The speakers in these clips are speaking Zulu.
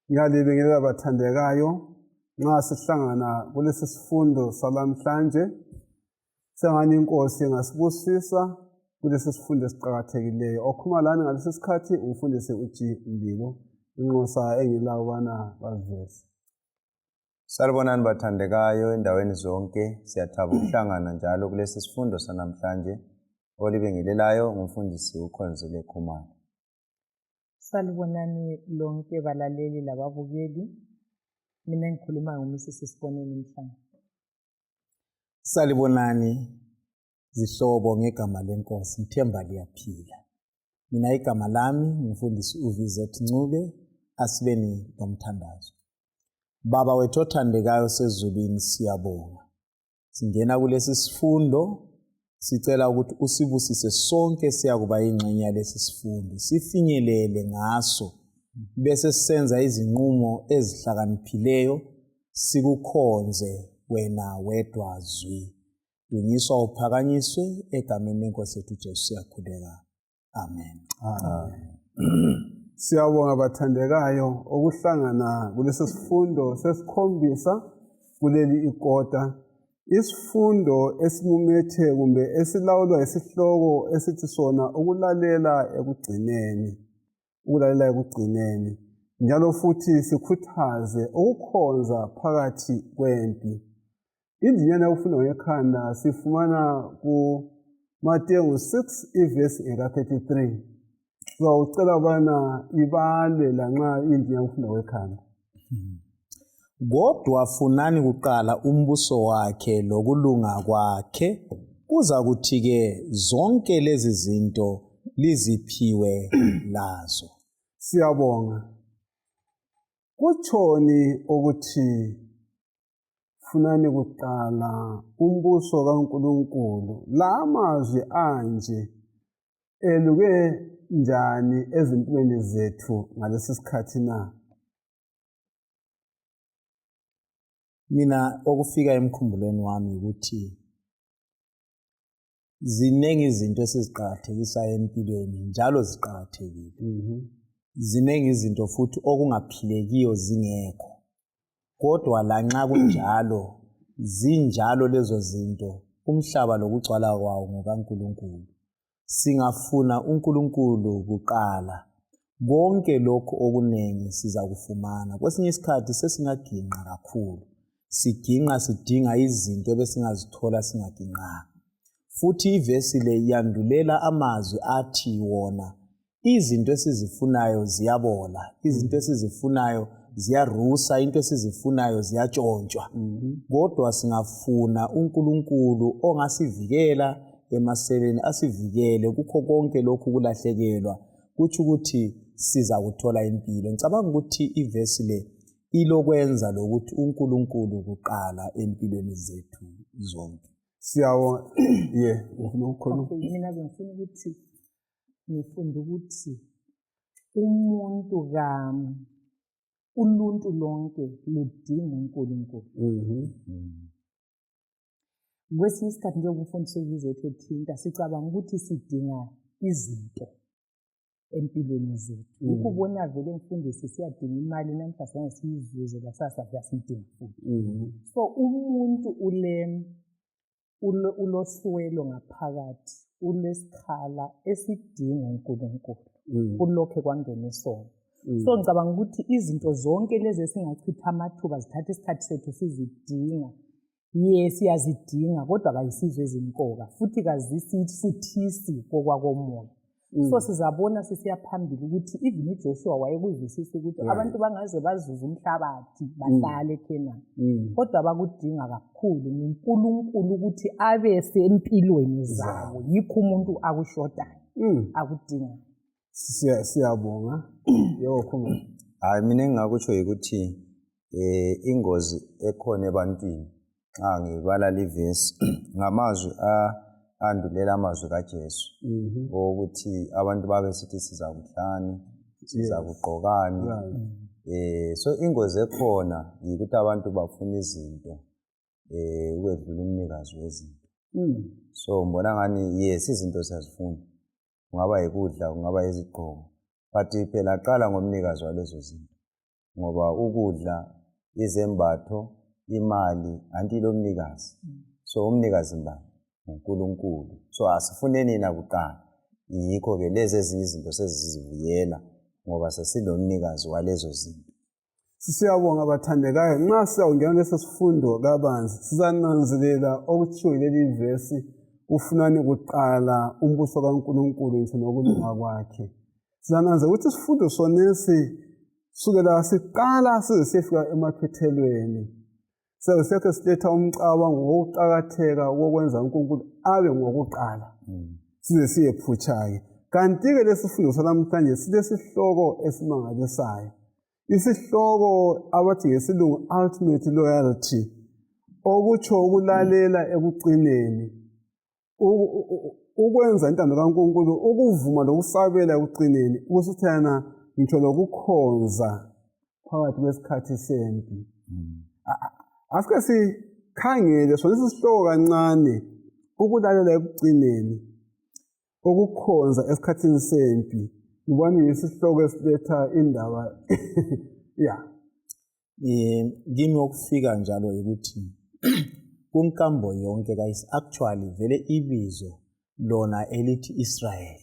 Ngiyalibingelela bathandekayo nxa sihlangana kulesi sifundo salamhlanje sengani inkosi ingasibusisa kulesi sifundo esiqakathekileyo. Okhuluma lani ngalesi sikhathi umfundisi uG Mbilo, inxusa engilawo ubana baveze. Salibonani bathandekayo endaweni zonke, siyathaba ukuhlangana njalo kulesi sifundo sanamhlanje. Olibingelelayo ngumfundisi uKhonzile Khumalo. Salibonani lonke balaleli lababukeli. Mina engikhulumayo nguMrs Siboneni Mhlanga. Salibonani zihlobo ngegama lenkosi, ngithemba liyaphila. Mina igama lami ngumfundisi uVZ Ncube, asibeni lomthandazo. Baba wethu othandekayo sezulwini, siyabonga. Singena kulesi sifundo sicela ukuthi usibusise sonke, siyakuba yingxenye yalesi sifundo, sifinyelele ngaso bese sisenza izinqumo ezihlakaniphileyo, sikukhonze wena wedwa zwi. Dunyiswa uphakanyiswe egameni lenkosi yethu Jesu siyakhuleka. Amen. Amen. Siyabonga bathandekayo ukuhlangana kulesi sifundo sesikhombisa kuleli ikota. Isifundo esimumethe kumbe esilawulwa isihloko esithi sona ukulalela ekugcineni. Ukulalela ekugcineni. Njalo futhi sikhuthaze ukukhonza phakathi kwempi. Indinyana yokufunda ngekhanda sifumana kuMateyu 6 ivesi eka-33. Sizawucela ubana ibale lanxa indinyana yokufunda kwekhanda. Kodwa funani kuqala umbuso wakhe lokulunga kwakhe, kuzakuthi-ke zonke lezi zinto liziphiwe lazo. Siyabonga. Kutshoni ukuthi funani kuqala umbuso kaNkulunkulu? La mazwi anje eluke njani ezimpilweni zethu ngalesi sikhathi na? Mina okufika emkhumbulweni wami ukuthi ziningi izinto esiziqakathekisayo empilweni njalo ziqakathekile. Ziningi izinto futhi okungaphilekiyo zingekho, kodwa lanxa kunjalo zinjalo lezo zinto, umhlaba lokugcwala kwawo ngokaNkulunkulu. Singafuna uNkulunkulu kuqala, konke lokhu okuningi sizakufumana. Kwesinye isikhathi sesingaginqa kakhulu, siginqa sidinga izinto ebesingazithola singaginqanga. Futhi ivesi le yandulela amazwi athi wona izinto esizifunayo ziyabola, izinto esizifunayo ziyarusa, into esizifunayo ziyatshontshwa. Kodwa singafuna uNkulunkulu ongasivikela emaseleni, asivikele kukho konke lokhu kulahlekelwa, kutsho ukuthi sizakuthola impilo. Ngicabanga ukuthi ivesi le ilokwenza lokuthi uNkulunkulu kuqala empilweni zethu zonke. Siyabonga. Ye, ufuna ukukhuluma? Okay, mina bengifuna ukuthi ngifunde ukuthi umuntu ka uluntu lonke ludinga uNkulunkulu. Kwesinye isikhathi njengoba umfundisi wevizethu ethinta, sicabanga ukuthi sidinga izinto empilweni zethu. Yikho ubona vele mfundisi siyadinga imali namhla sange siyizuze, lakusasa siyadinga futhi. So umuntu uloswelo ngaphakathi, ulesikhala esidinga uNkulunkulu. Kulokhe kwangena isono. So ngicabanga ukuthi izinto zonke lezi esingachitha amathuba zithatha isikhathi sethu sizidinga, ye siyazidinga, kodwa kayisizo ezimqoka futhi kazisisuthisi kokwakomoya. So sizabona sisiya phambili ukuthi even uJoshua wayekuzwisisa ukuthi abantu bangaze bazuze umhlabathi bahlale eKhenani, kodwa bakudinga kakhulu nguNkulunkulu ukuthi abe sempilweni zabo. Yikho umuntu akushodayo, akudingayo. Siyabonga. Yebo Khumalo. Hayi, mina engingakutsho yikuthi ingozi ekhona ebantwini nxa ngibala livesi ngamazwi andulela amazwi kaJesu ukuthi abantu babe sithi sizakudlani, sizakugqokani. So ingozi ekhona yikuthi abantu bafuna izinto ukwedlula umnikazi wezinto. So ngibona ngani yes izinto siyazifuna, kungaba yikudla, kungaba yizigqoko, but phela qala ngomnikazi walezo zinto. Ngoba ukudla, izembatho, imali anti ilomnikazi. So umnikazi mbani? NguNkulunkulu. So asifuneni yena kuqala. Yikho-ke lezi ezinye izinto sezizibuyela ngoba sesilomnikazi walezo zinto. Siyabonga bathandekayo. Nxa siyawungena lesi sifundo kabanzi, sizananzelela okutshiwo yileli vesi, ufunani kuqala umbuso kaNkulunkulu ngitsho nokulunga kwakhe. Sizananzelela ukuthi isifundo sonesi sukela siqala size siyefika emaphethelweni, siyabe selokhe siletha umcabango wokuqakatheka kokwenza uNkulunkulu abe ngokuqala, size siyephutsha-ke. Kanti-ke lesi sifundo salamhlanje silesihloko esimangalisayo, isihloko abathi ngesilungu ultimate loyalty, okutsho ukulalela ekucineni, ukwenza intando kaNkulunkulu, ukuvuma lokusabela ekucineni, ukusithana ngitsho lokukhonza phakathi kwesikhathi sempi. Asike sikhangele sona isihloko kancane, ukulalela ekucineni, ukukhonza esikhathini sempi. Ngibona yisihloko esiletha indaba ya. Kimi okufika njalo ukuthi kunkambo yonke kayisi actually vele ibizo lona elithi Israel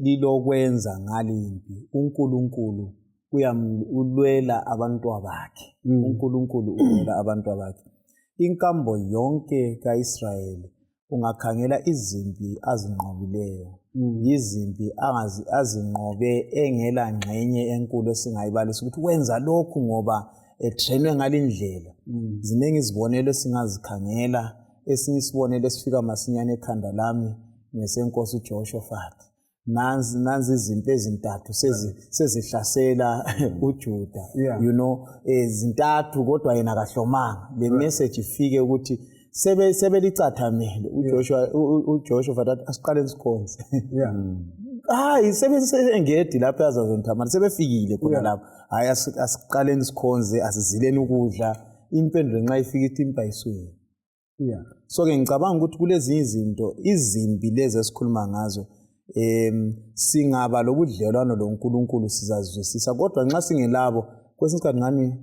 lilokwenza ngalimpi. UNkulunkulu ulwela abantwabakhe. UNkulunkulu ulwela abantwabakhe. Inkambo yonke kaIsrayeli, ungakhangela izimpi azinqobileyo, yizimpi azinqobe engela ngxenye enkulu esingayibalisa ukuthi wenza lokhu ngoba etrenwe ngalindlela. Ziningi izibonelo esingazikhangela. Esinye isibonelo esifika masinyane ekhanda lami ngesenkosi uJehoshaphat. Nanzi izimpi ezintathu sezihlasela uJuda, zintathu, kodwa yena kahlomanga. Le message ifike ukuthi sebelicathamele uJoshua, uJoshua athi asiqaleni sikhonze. Hayi, sebengedi lapho yazazonithamana, sebefikile khona lapho. Hayi, asiqaleni sikhonze, asizileni ukudla. Impendulo nxa ifika ithi impi ayisuyena. So-ke ngicabanga ukuthi kulezinye izinto, izimpi lezi esikhuluma ngazo, singaba lobudlelwano loNkulunkulu sizazwisisa, kodwa nxa singelabo kwesinye isikhathi ngani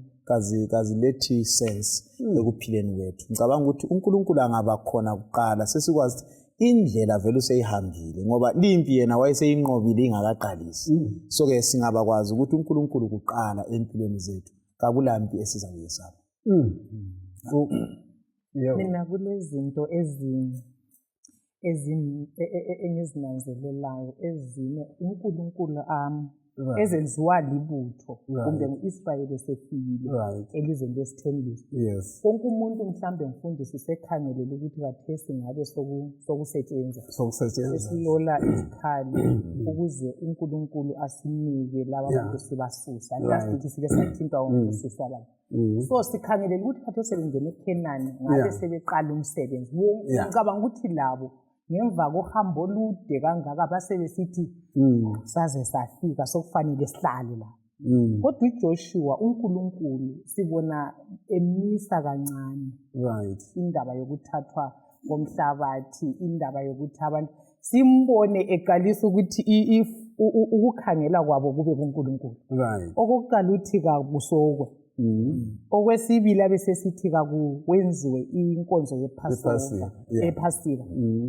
kazilethi sense ekuphileni kwethu. Ngicabanga ukuthi uNkulunkulu angaba khona kuqala, sesikwazi ukuthi indlela vele useyihambile, ngoba limpi yena wayeseyinqobile ingakaqalisi. So-ke singabakwazi ukuthi uNkulunkulu kuqala empilweni zethu, kakulampi esizakuyesaba. Mina kulezinto engizinanzelelayo ezine uNkulunkulu ezenziwa libutho kumbe ngu-Israyeli esefikile elizweni lesithembiso. Wonke umuntu mhlambe mfundisi usekhangelele ukuthi kathesi ngabe sokusetshenzwa, sesilola izikhali ukuze uNkulunkulu asinike laba bantu sibasusa. Last week sike sathintwa ngokususwa laba. So sikhangelele ukuthi khathesi sebengena eKhenani, ngabe sebeqala umsebenzi. Ngicabanga ukuthi labo ngemva kohambo olude kangaka basebesithi saze safika, sokufanele sihlale la. Kodwa uJoshua, uNkulunkulu sibona emisa kancane indaba yokuthathwa komhlabathi, indaba yokuthi abantu simbone eqalisa ukuthi ukukhangela kwabo kube kuNkulunkulu. Okokuqala uthi kakusokwe. Okwesibili abesesithi kakwenziwe inkonzo yePhasika, ePhasika.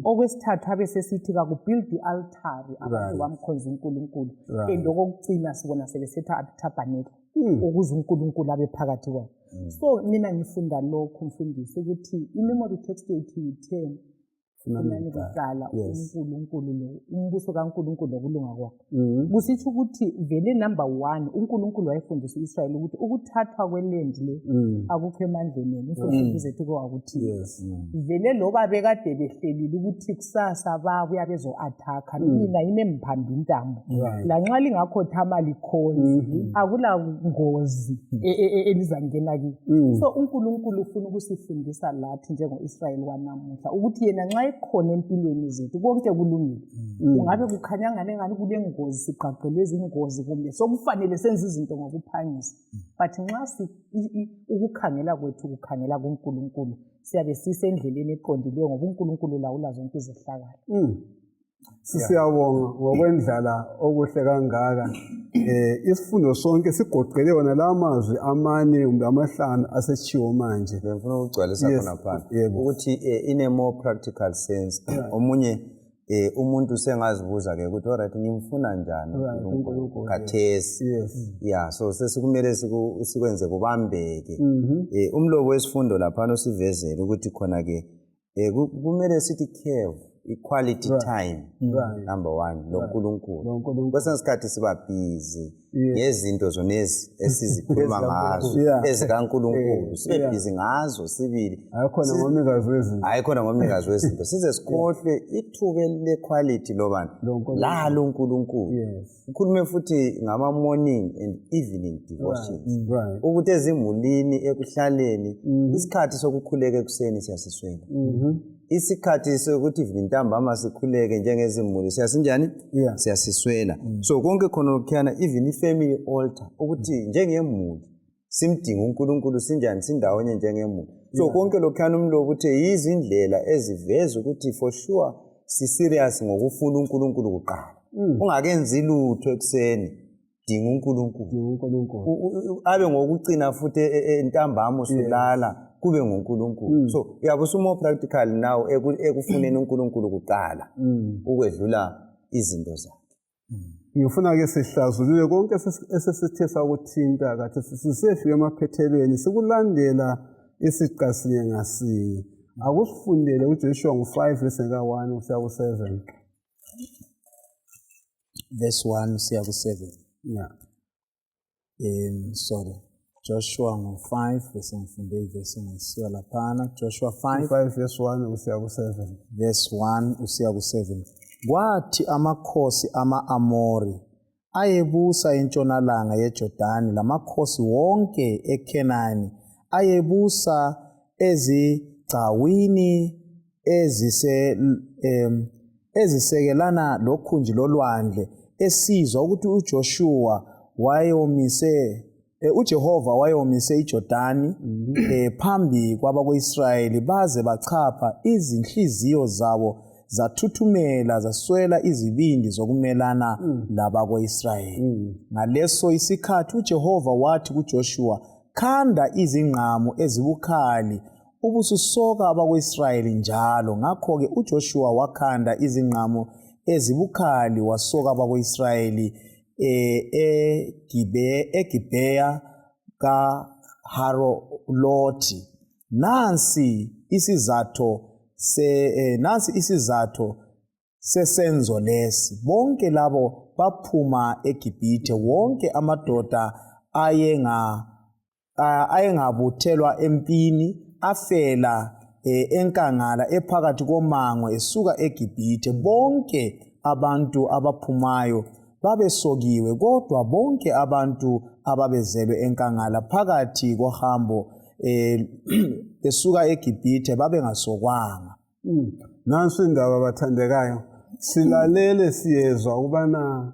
Okwesithathu abesesithi kakubuild i-altari, abantu bamkhonza uNkulunkulu. And okokucina sibona sebesetha tabernacle ukuze uNkulunkulu abe phakathi kwabo. So mina ngifunda lokhu mfundisi ukuthi i-memory text yethu ithe funani kuqala uNkulunkulu lo, umbuso kaNkulunkulu lokulunga kwakhe. Kusitsho ukuthi vele number 1 uNkulunkulu wayefundisa uIsrayeli ukuthi ukuthathwa kweland le akukho emandleni enu, umfundisi zethu kwakuthi vele loba bekade behlelile ukuthi kusasa babuya bezo-attack-a, mina yimi emphamba intambo, lanxa lingakhothama likhonze akula ngozi elizangena kiyo. So uNkulunkulu ufuna ukusifundisa lathi njengo-Israyeli wanamuhla ukuthi yena nxa ekhona empilweni zethu konke kulungile. Kungabe kukhanya ngane ngani kule ngozi, sigqagqelwe izingozi kumbe sokufanele senze izinto ngokuphangisa, but nxa ukukhangela kwethu kukhangela kuNkulunkulu, siyabe sisendleleni eqondileyo ngoba uNkulunkulu ulawula zonke izehlakalo. Sisiyabonga ngokwendlala okuhle kangaka. Isifundo sonke sigoqele wona la mazwi 4 kumbe 5 asetshiwo manje. Ngifuna ukugcwalisa khona phana ukuthi in a more practical sense, omunye umuntu sengazibuza ke ukuthi alright, ngimfuna njani uNkulunkulu khathesi? Yeah, so sesikumele sikwenze kubambeke. Umlobo wesifundo laphana usivezele ukuthi khona ke kumele sithi care equality time, number 1, loNkulunkulu. Kwesinye isikhathi siba busy ngezinto zonezi esizikhuluma ngazo ezikaNkulunkulu, sibe busy ngazo sibili. Hayikhona ngomnikazi wezinto. Hayikhona ngomnikazi wezinto. Size sikhohlwe ithuba le-quality lobani lalo uNkulunkulu. Ukhulume futhi ngama morning and evening devotions. Ukuthi ezimulini, ekuhlaleni, isikhathi sokukhuleka ekuseni siyasiswela. Isikhathi sokuthi even ntambama sikhuleke njengezimuli siyasinjani? Siyasiswela. So konke khona lokhuyana, even i-family altar, ukuthi njengemuli simdinga uNkulunkulu sinjani, sindawonye njengemuli. So konke lokhuyana umlobo uthe yizindlela eziveza ukuthi for sure si-serious ngokufuna uNkulunkulu kuqala. Ungakenzi lutho ekuseni, dinga uNkulunkulu. Abe ngokucina futhi entambama usulala, kube nguNkulunkulu. So uyabe usu-more practical now ekufuneni uNkulunkulu kuqala ukwedlula izinto zakhe. Ngifuna ke sihlazulule konke esesithe sakuthinta kathi sisefike emaphethelweni, sikulandela isiqa sinye ngasinye. Akusifundele uJoshua ngo-5 verse 1 kusiya ku-7. Verse 1 kusiya ku-7. Yeah. Sorry. Joshua ngo-5 bese ngifunde ivesi engayisiwa laphana. Joshua 5 5 verse 1 usiya ku-7. Verse 1 usiya ku-7. Kwathi amakhosi ama-Amori ayebusa entshonalanga yeJordani lamakhosi wonke eKhenani ayebusa ezigcawini ezisekelana lokhunji lolwandle, esizwa ukuthi uJoshua wayewomise uJehova wayewomise iJordani phambi kwabakwa-Israyeli, baze bachapha, izinhliziyo zabo zathuthumela, zaswela izibindi zokumelana labakwa-Israyeli. Ngaleso isikhathi uJehova wathi kuJoshua, khanda izingqamu ezibukhali ubususoka abakwa-Israyeli njalo. Ngakho-ke uJoshua wakhanda izingqamu ezibukhali wasoka abakwa-Israyeli eGibeya kaHarolothi. Nansi isizatho sesenzo lesi. Bonke labo baphuma eGibhithe, wonke amadoda ayengabuthelwa empini afela enkangala ephakathi komango esuka eGibhithe. Bonke abantu abaphumayo babesokiwe, kodwa bonke abantu ababezelwe enkangala phakathi kohambo besuka eGibhithe babengasokwanga. Nansi indaba bathandekayo, silalele siyezwa ukubana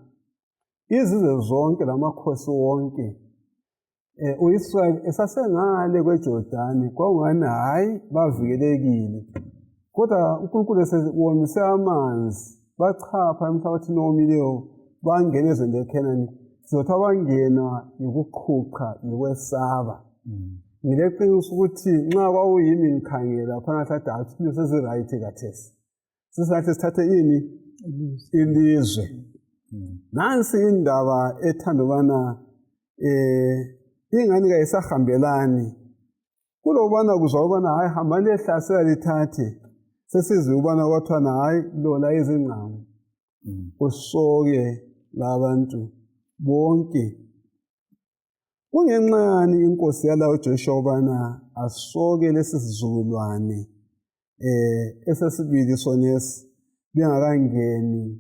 izizwe zonke lamakhosi wonke uIsrayeli esasengale kweJordani kwakungani hayi bavikelekile, kodwa uNkulunkulu esewomise amanzi bachapha emhlabathini owomileyo bangena ezweni leKhenani. Sizothiwa bangena yikuqhuqha, yikwesaba. Ngileqiniso ukuthi nxa kwakuyimi ngikhangela phakathi athi hayi sesiright khathesi, sisathi sithathe ini ilizwe. Nansi indaba ethanda ubana ingane kayisahambelani kulobana kuzwa ubana hayi hambani lehlasela lithathe, sesizwe ubana kwathiwana hayi lola izingqamu usoke labantu bonke. Kungenxa yani inkosi yala uJoshua ubana asoke lesi sizukulwane esesibili sonesi bengakangeni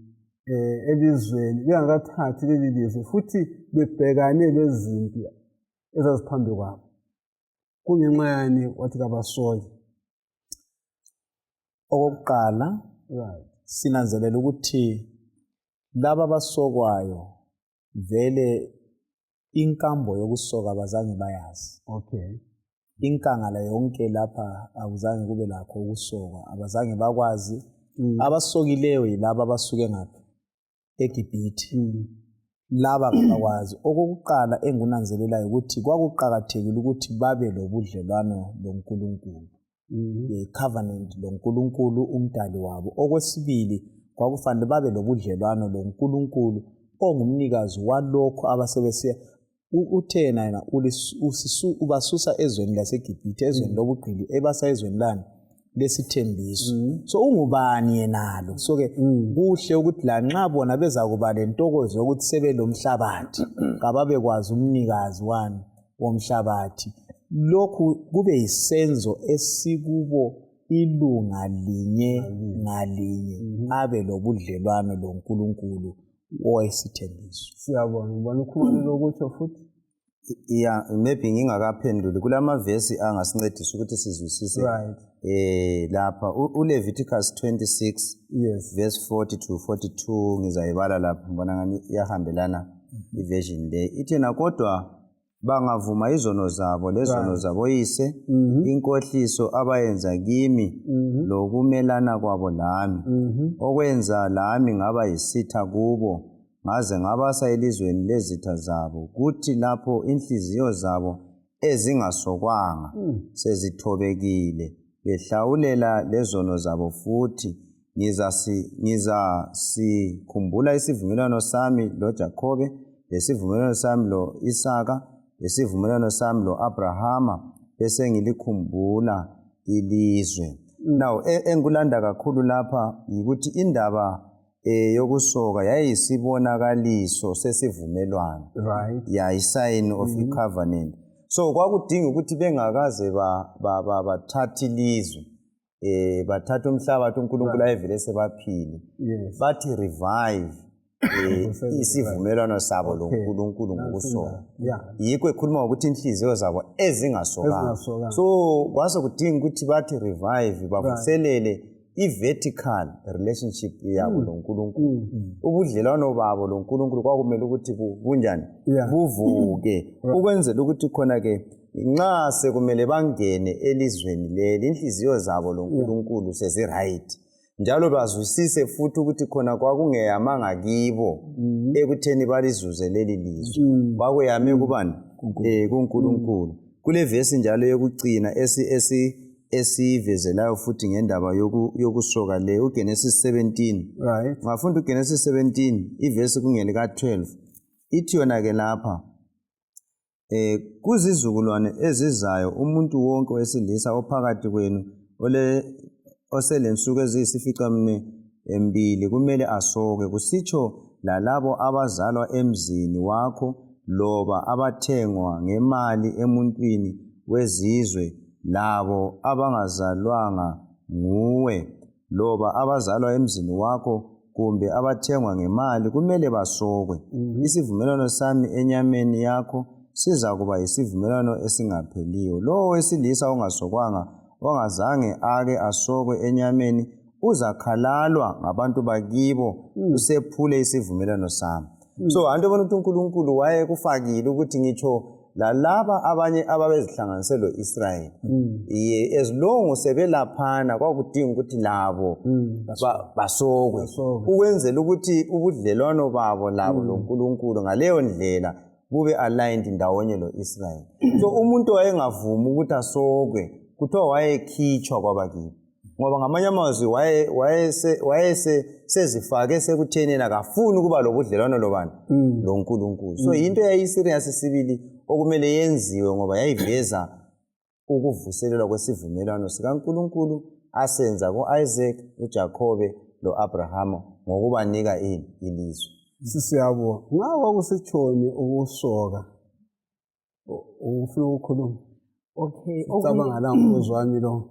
elizweni, bengakathathi leli lizwe, futhi bebhekane lezimpi ezaziphambi kwabo. Kungenxa yani wathi kabasoke? Okokuqala, sinanzelela ukuthi laba abasokwayo vele inkambo yokusoka abazange bayazi. Inkangala yonke lapha akuzange kube lakho ukusokwa, abazange bakwazi. Abasokileyo yilaba abasuke ngaphi? EGibhithe. Laba kabakwazi. Okokuqala engikunanzelelayo ukuthi kwakuqakathekile ukuthi babe lobudlelwano loNkulunkulu. Covenant loNkulunkulu umdali wabo. Okwesibili, kwakufanele babe lobudlelwano loNkulunkulu ongumnikazi walokho abasebesiya. Uthe yena ubasusa ezweni laseGibhithe, ezweni lobugqili, ebasa ezweni lani lesithembiso. So ungubani yenalo? So-ke kuhle ukuthi lanxa bona bezakuba lentokozo yokuthi sebelomhlabathi, kababekwazi umnikazi wani womhlabathi. Lokhu kube yisenzo esikubo ilunga linye ngalinye abe lobudlelwano loNkulunkulu owesithembiso. Siyabonga. Ngibona ukhulumile lokutsho futhi. Yeah, maybe ngingakaphenduli kulamavesi angasincedisa ukuthi sizwisise. Lapha uLeviticus 26 verse 40 to 42 ngizayibala lapha, ngibona ngani iyahambelana iversion le. Ithi yena, kodwa bangavuma izono zabo lezono zaboyise, inkohliso abayenza kimi lokumelana kwabo lami, okwenza lami ngaba yisitha kubo, ngaze ngabasa elizweni lezitha zabo, kuthi lapho inhliziyo zabo ezingasokwanga sezithobekile, behlawulela lezono zabo futhi, ngizasikhumbula isivumelwano sami loJakhobe, lesivumelwano sami lo-Isaka, lesivumelwano sami lo-Abrahama, bese ngilikhumbula ilizwe. Now, engikulanda kakhulu lapha yikuthi indaba yokusoka yayisibonakaliso sesivumelwano. Yayi-sign of i-covenant. So kwakudinga ukuthi bengakaze bathathe ilizwe, bathathe umhlabathi uNkulunkulu ayevele sebaphile, bathi revive isivumelwano sabo loNkulunkulu ngokusoka. Yikho ekhuluma ngokuthi inhliziyo zabo ezingasokanga. So kwase kudinga ukuthi bathi revive, bavuselele i-vertical relationship yabo loNkulunkulu. Ubudlelwano babo loNkulunkulu kwakumele ukuthi bunjani? Buvuke, ukwenzela ukuthi khona-ke nxa sekumele bangene elizweni leli, inhliziyo zabo loNkulunkulu sezi-right, njalo bazwisise futhi ukuthi khona kwakungeyamanga kibo ekutheni balizuze leli lizwe, kwakuyame kubani? KuNkulunkulu. Kule vesi njalo yokucina esiyivezelayo futhi ngendaba yokusoka le, uGenesis 17. Ungafunda uGenesis 17 ivesi kungeli ka-12, ithi yona-ke lapha, kuzizukulwane ezizayo umuntu wonke wesilisa ophakathi kwenu oselensuku eziyisificaminwembili kumele asoke, kusitsho lalabo abazalwa emzini wakho loba abathengwa ngemali emuntwini wezizwe, labo abangazalwanga nguwe loba abazalwa emzini wakho kumbe abathengwa ngemali, kumele basokwe. Isivumelwano sami enyameni yakho sizakuba yisivumelwano esingapheliyo. Lowo wesilisa ongasokwanga, ongazange ake asokwe enyameni, uzakhalalwa ngabantu bakibo, usephule isivumelwano sami. So anto bona ukuthi uNkulunkulu wayekufakile ukuthi ngitsho lalaba abanye ababezihlanganise lo-Israyeli, as long sebelaphana, kwakudinga ukuthi labo basokwe, ukwenzela ukuthi ubudlelwano babo labo loNkulunkulu ngaleyo ndlela bube aligned ndawonye lo-Israyeli. So umuntu wayengavumi ukuthi asokwe, kuthiwa wayekhitshwa kwabakibo, ngoba ngamanye amazwi wayesezifake sekutheni yena akafuni ukuba lobudlelwano lobani? LoNkulunkulu. So yinto yayiserious sibili okumele yenziwe, ngoba yayiveza ukuvuselelwa kwesivumelwano sikaNkulunkulu asenza ku-Isaac, uJakhobe lo-Abrahama ngokubanika ini? Ilizwe. Sisiyabonga. Nga kwakusitshoni ukusoka? Ufuna ukukhuluma? Okay. Cabanga la ngumbuzo wami lo.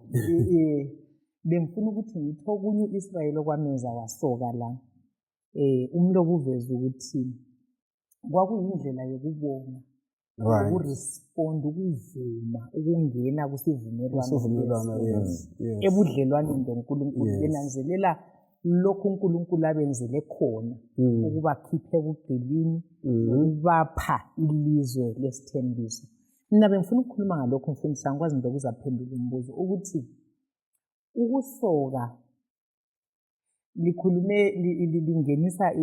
Bengifuna ukuthi ngithi okunye u-Israyeli okwamenza wasoka la, umlobo uveza ukuthi kwakuyindlela yokubonga, ukurespond, ukuvuma ukungena kusivumelwano, ebudlelwaneni loNkulunkulu, benanzelela lokhu uNkulunkulu abenzele khona, ukubakhipha ebugqilini, ukubapha ilizwe lesithembiso. Mina bengifuna ukukhuluma ngalokho, mfundisi, angikwazi nje ukuzaphendula umbuzo ukuthi ukusoka Likhulume lingenisa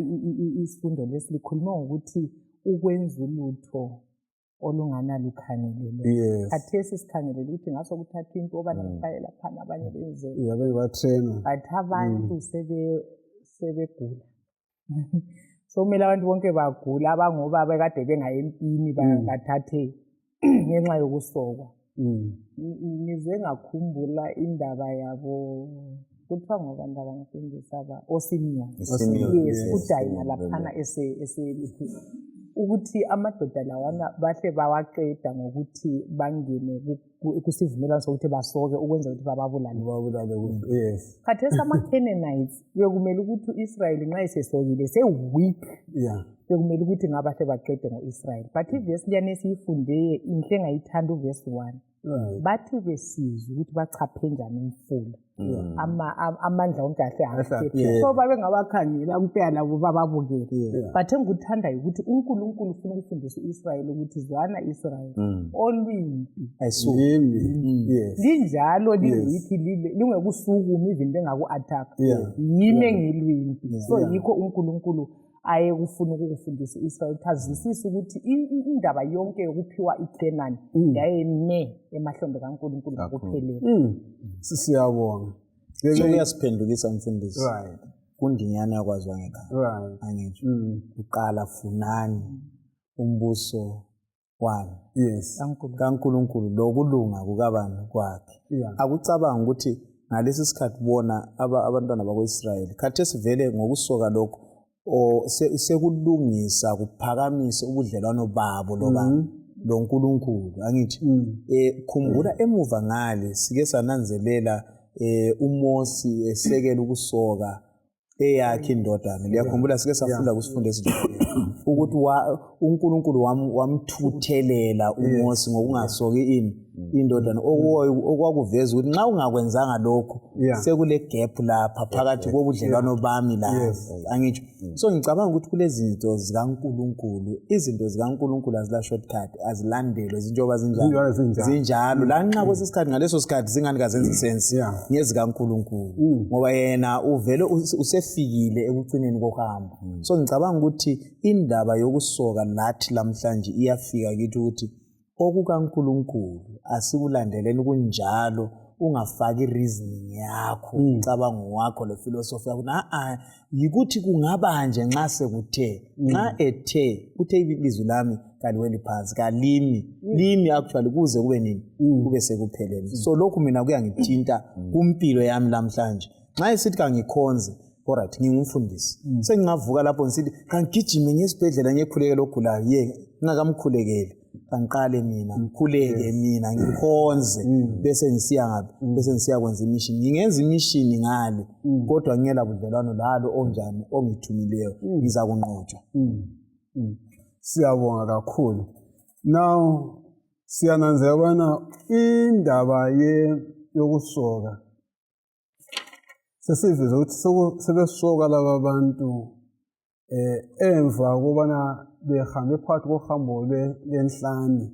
isifundo lesi, likhulume ngokuthi ukwenza ulutho olunganalukhangelelo. Khathesi sikhangelele ukuthi ngaso kuthathwa into obana kuhlale laphana abanye benze. Yeah, abanye batrainwa. But abantu sebegula. So kumele abantu bonke bagula abangoba bekade bengaye empini bathathe ngenxa yokusokwa. Ngize ngakhumbula indaba yabo, kuthiwa ngobani abangafundisa aba oSimeon. Simeon, Yes, yes. uDayina laphana ukuthi amadoda lawana bahle bawaqeda ngokuthi bangene kusivumelwano sokuthi basoke ukwenzela ukuthi bababulale. Babulale kuhle. Yes. Khathesi ama-Canaanites bekumele ukuthi u-Israyeli nxa esesokile se-weak, bekumele ukuthi ngabahle baqede ngo-Israyeli. But ivesi liyana esiyifunde inhle engayithanda, uvesi 1. Bathi besizwa ukuthi bachaphe njani umfula, amandla wonke ahle ahle. So babengabakhangela kuphela labo bababukele. But engikuthandayo ukuthi uNkulunkulu ufuna ukufundisa u-Israyeli ukuthi zwana Israyeli, olwimpi Yimi. Yes. Linjalo li-weak, lingekusukuma even bengaku-attack. Yimi engilwimpi. So yikho uNkulunkulu ayekufuna ukukufundisa u-Israyeli ukuthi azwisise ukuthi indaba yonke yokuphiwa iKhenani yayime emahlombe kaNkulunkulu ngokuphelele. Siyabonga. So kuyasiphendukisa mfundisi. Kundinyana yakwaziwa ngekhaya. Angitsho. Kuqala funani umbuso wani? KaNkulunkulu lokulunga kukabani kwakhe. Akucabanga ukuthi ngalesi sikhathi bona abantwana bakwa-Israyeli khathesi vele ngokusoka lokhu sekulungisa kuphakamisa ubudlelwano babo lobani loNkulunkulu, angithi? Khumbula emuva ngale sike sananzelela uMosi esekela ukusoka eyakhe indodana. Liyakhumbula sike safunda kusifundo esidlulileyo ukuthi uNkulunkulu wamthuthelela uMosi ngokungasoki ini indodana, okwakuveza ukuthi nxa ungakwenzanga lokhu sekule gap lapha phakathi kobudlelwano bami la, angitsho? So ngicabanga ukuthi kulezinto zikaNkulunkulu, izinto zikaNkulunkulu azila shortcut, azilandelwe zinjengoba zinjalo, zinjalo. Lanxa kwesinye isikhathi ngaleso sikhathi zingani kazenzi sense, ngezikaNkulunkulu, ngoba yena uvele usefikile ekucineni kohambo. So ngicabanga ukuthi indaba yokusoka lathi lamhlanje iyafika kithi ukuthi okukaNkulunkulu asikulandeleni kunjalo, ungafaki reasoning yakho, umcabango wakho le philosophy yakho. A yikuthi kungaba nje nxa sekuthe nxa ethe uthe ilizwi lami kaliweli phansi, kalimi limi actually kuze kube nini, kube sekuphelele. So lokhu mina kuyangithinta kumpilo yami lamhlanje. Nxa esithi kangikhonze, alright, ngingumfundisi, sengingavuka lapho ngisithi kangigijime ngesibhedlela ngiyekhulekela ogulayo, ye ngingakamkhulekeli kangiqale mina ngikhuleke, mina ngikhonze, bese ngisiya ngaphi, bese ngisiya kwenza imishini. Ngingenza imishini ngale kodwa ngingela budlelwano lalo onjani ongithumileyo, ngiza kunqotshwa. Siyabonga kakhulu. Now siyananzela ukubana indaba yokusoka sesiveze ukuthi sebesoka laba bantu emva kobana behambe phakathi kohambo lwenhlane.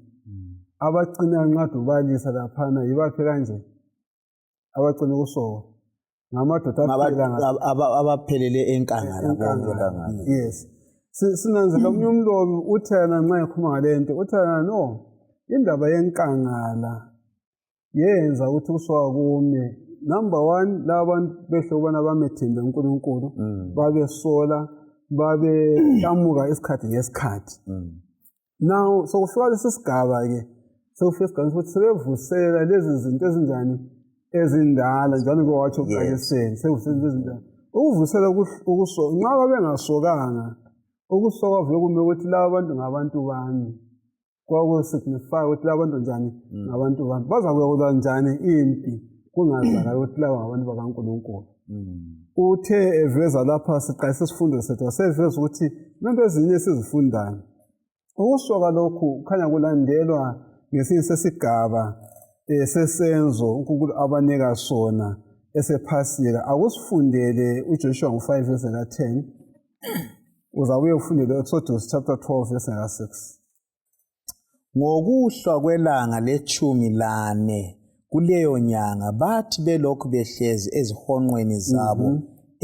Abagcina nqada ubalisa laphana yibaphi kanje abagcina ukusoka? Ngamadoda abaphelele enkangala. Yes. Sinanzela omunye umlobi uthi yena nxa ekhuluma ngale nto, uthi yena no, indaba yenkangala yenza ukuthi kusoka kume. Number 1, laba bantu behle ukubana bamethembe uNkulunkulu, babesola, babehlamuka isikhathi ngesikhathi. Now sokufika lesi sigaba-ke, sekufika esigabeni sokuthi sebevusela lezi zinto ezinjani ezindala, njalo ke watsho ekuqaliseni, sevusela izinto ezindala. Ukuvusela ukusoka, nxa babengasokanga, ukusoka vele kume ukuthi laba bantu ngabantu bami. Kwakusignify ukuthi laba bantu njani ngabantu bami. Bazakuya njani impi kungazakali ukuthi laba ngabantu bakaNkulunkulu. Uthe eveza lapha siqalisa isifundo sethu, waseveza ukuthi lento ezinye esizifundayo. Ukusoka lokhu kukhanya kulandelwa ngesinye sesigaba sesenzo uNkulunkulu abanika sona esephasika. Akusifundele uJoshua ngo-5 verse ka-10, uzabuye ufundele Exodus chapter 12 verse ka-6. Ngokuhlwa kwelanga le-14 kuleyo nyanga, bathi belokhu behlezi ezihonqweni zabo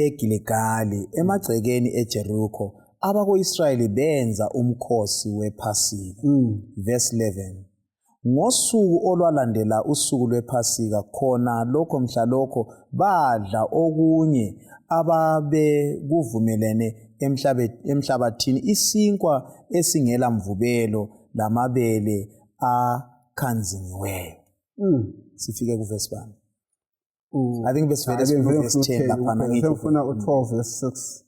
eGiligali emagcekeni eJeriko, abako-Israyeli benza umkhosi wePhasika. Verse 11. Ngosuku olwalandela usuku lwePhasika, khona lokho mhlalokho badla okunye ababekuvumelene emhlabathini, isinkwa esingela mvubelo lamabele akhanzingiweyo. Sifike kuvesi bani? I think besivele sikuvesi 10 laphana ngithi. Sengifuna u-12 verse 6.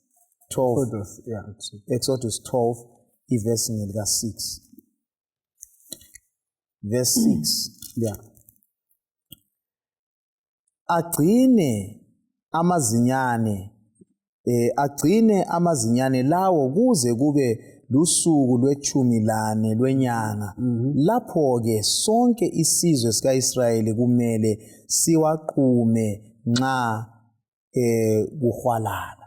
12. Exodus, yeah. Exodus 12 ivesi ngelika 6. Verse 6. Yeah. Agcine amazinyane agcine amazinyane lawo kuze kube lusuku lwe-14 lwenyanga. Lapho-ke sonke isizwe sika-Israyeli kumele siwaqume nxa kuhwalala.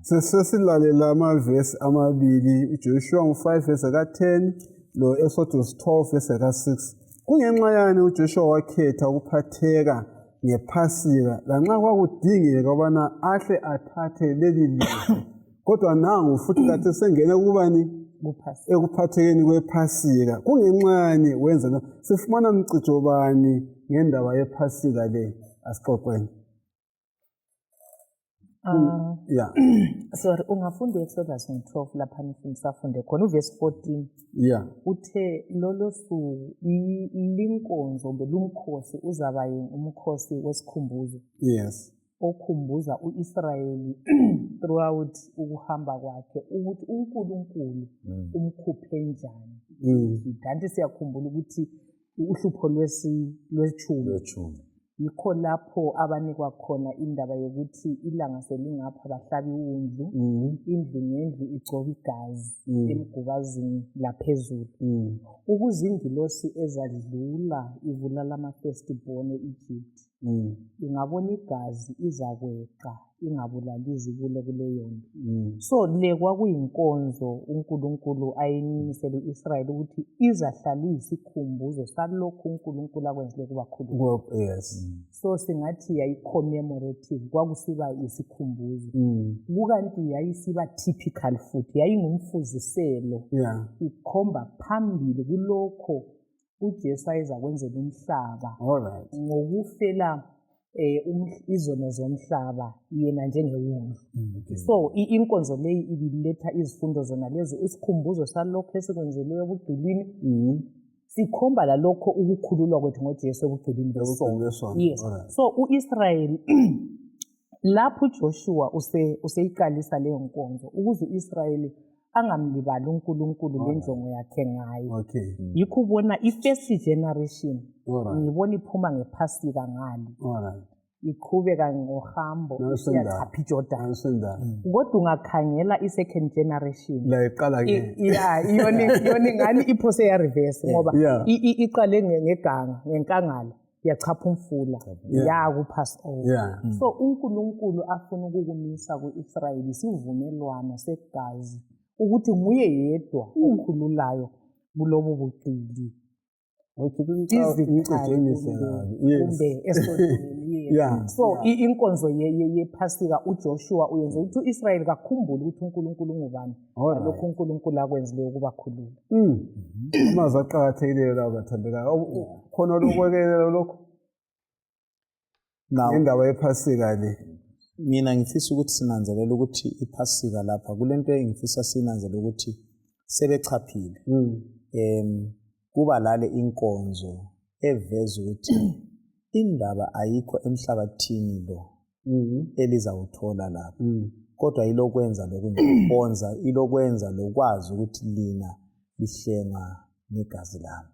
Sesilalela amavesi amabili, uJoshua ngu-5 verse ka-10 lo Exodus 12 verse ka-6. Kungenxa yani uJoshua wakhetha ukuphatheka ngePhasika lanxa kwakudingeka ukubana ahle athathe leli lizwe, kodwa nangu futhi kade sengena kubani ekuphathekeni kwePhasika. Kungenxa yani wenza lo? Sifumana mcijo bani ngendaba yePhasika le? Asixoxeni. Yeah. Sorry, ungafunda u-Exodus 12 lapha nisafunde khona uvesi 14. Yeah. Uthe lolo suku linkonzo kumbe lumkhosi uzaba umkhosi wesikhumbuzo. Yes. Okhumbuza uIsrayeli throughout ukuhamba kwakhe ukuthi uNkulunkulu umkhuphe njani. Kanti siyakhumbula ukuthi uhlupho lwetshumi yikho lapho abanikwa khona indaba yokuthi ilanga selingapha bahlabe iwundlu, indlu ngendlu igcoba igazi emgubazini laphezulu, ukuze ingilosi ezadlula ibulala ama-firstborn e-Egypt ingabona igazi izakweqa ingabulali izibulo kuleyo ndlu. So le kwakuyinkonzo uNkulunkulu ayimisele u-Israyeli ukuthi izahlala iyisikhumbuzo salokhu uNkulunkulu akwenzile kubakhulula. Yes. So singathi yayi-commemorative, kwakusiba isikhumbuzo. Kukanti yayisiba typical futhi, yayingumfuziselo. Yeah. Ikhomba phambili kulokho uJesu ayezakwenzela umhlaba. All right. Ngokufela izono zomhlaba yena njengewundlu. So inkonzo leyi ibiletha izifundo zona lezo, isikhumbuzo salokho esikwenzileyo ebugqilini, sikhomba lalokho ukukhululwa kwethu ngoJesu ebugqilini besono. Yes. So uIsrayeli lapho uJoshua useyiqalisa leyo nkonzo ukuze uIsrayeli angamlibali uNkulunkulu lenjongo yakhe ngaye. Okay. Yikho ubona i-first generation ngibona iphuma ngePhasika ngale. Alright. Iqhubeka ngohambo isiyachapha iJordan. Kodwa ungakhangela i-second generation la iqala ke. Yeah, yona ingani iphose ya reverse ngoba iqale ngeganga, ngenkangala, yachapha umfula, ya ku pass over. So uNkulunkulu afuna ukukumisa kuIsrayeli isivumelwano segazi ukuthi nguye yedwa okhululayo kulobu bugqili. Kumbe esonweni. So inkonzo yePhasika uJoshua uyenze ukuthi uIsrayeli kakhumbule ukuthi uNkulunkulu ungubani, lokhu uNkulunkulu akwenzileyo ukubakhulula. Amazwi aqakathekileyo lawo bathandekayo. Khona lokwekelela lokho ngendaba yePhasika le. Mina ngifisa ukuthi sinanzelele ukuthi iPhasika lapha kulento engifisa sinanzelele ukuthi sebechaphile. Kuba lale inkonzo eveza ukuthi indaba ayikho emhlabathini lo elizawuthola lapha, kodwa ilokwenza lokunkonza, ilokwenza lokwazi ukuthi lina lihlengwa ngegazi lami.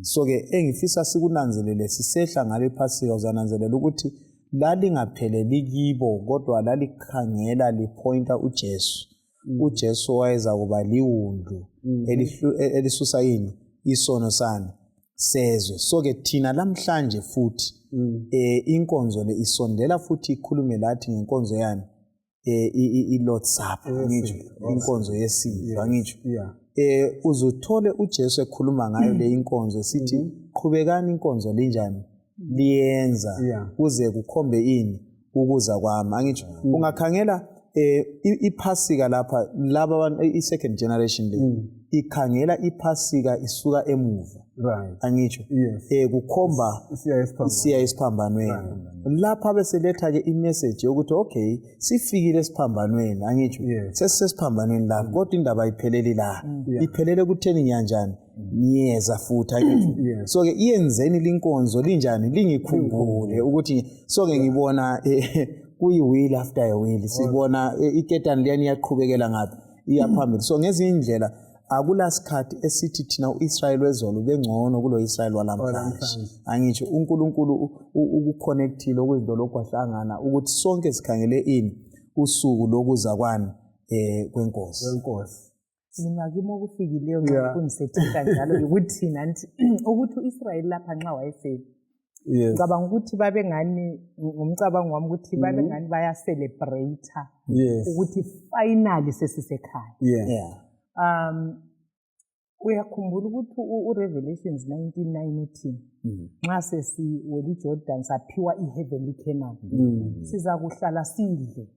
So ke engifisa sikunanzelele sisehla ngale iPhasika, uzananzelela ukuthi lalingapheleli kibo, kodwa lalikhangela lipointa uJesu. uJesu wayeza kuba liwundlu elisusa yini isono sani sezwe. So ke thina lamhlanje futhi inkonzo le isondela futhi ikhulume lathi ngenkonzo yani i-Lord's Supper, ngitsho inkonzo yesidlo, angitsho. Uzuthole uJesu ekhuluma ngayo le inkonzo esithi qhubekani inkonzo linjani liyenza kuze kukhombe ini Ukuza kwami, angitsho ungakhangela iphasika lapha, laba abantu i-second generation le ikhangela iphasika isuka emuva, angitsho kukhomba isiya esiphambanweni. Lapha beseletha ke imessage yokuthi okay, sifikile esiphambanweni, angitsho sesisesiphambanweni lapha, kodwa indaba ayipheleli la, iphelele kutheni ngiyanjani, ngiyeza futhi, angitsho. So ke iyenzeni linkonzo linjani, lingikhumbule ukuthi so ke ngibona kuyi-wheel after a wheel, sibona iketani liyani iyaqhubekela ngaphi, iya phambili. So ngezinye indlela akulasikhathi esithi thina u-Israyeli wezolo ubengcono kulo Israyeli walamhlanje, angitsho. uNkulunkulu ukuconnectile okuzinto lokhu kwahlangana ukuthi sonke sikhangele ini, usuku lokuza kwani kwenkosi. Mina kimi okufikileyo nxa kungisethinta njalo yikuthi nanti ukuthi u-Israyeli lapha nxa wayesele, ngicabanga ukuthi babengani, ngomcabango wami ukuthi babengani bayacelebrate ukuthi finally sesisekhaya. Uyakhumbula ukuthi uRevelations 19:9 uthini? Nxa sesiwela iJordan saphiwa i-heavenly Canaan, sizakuhlala sidle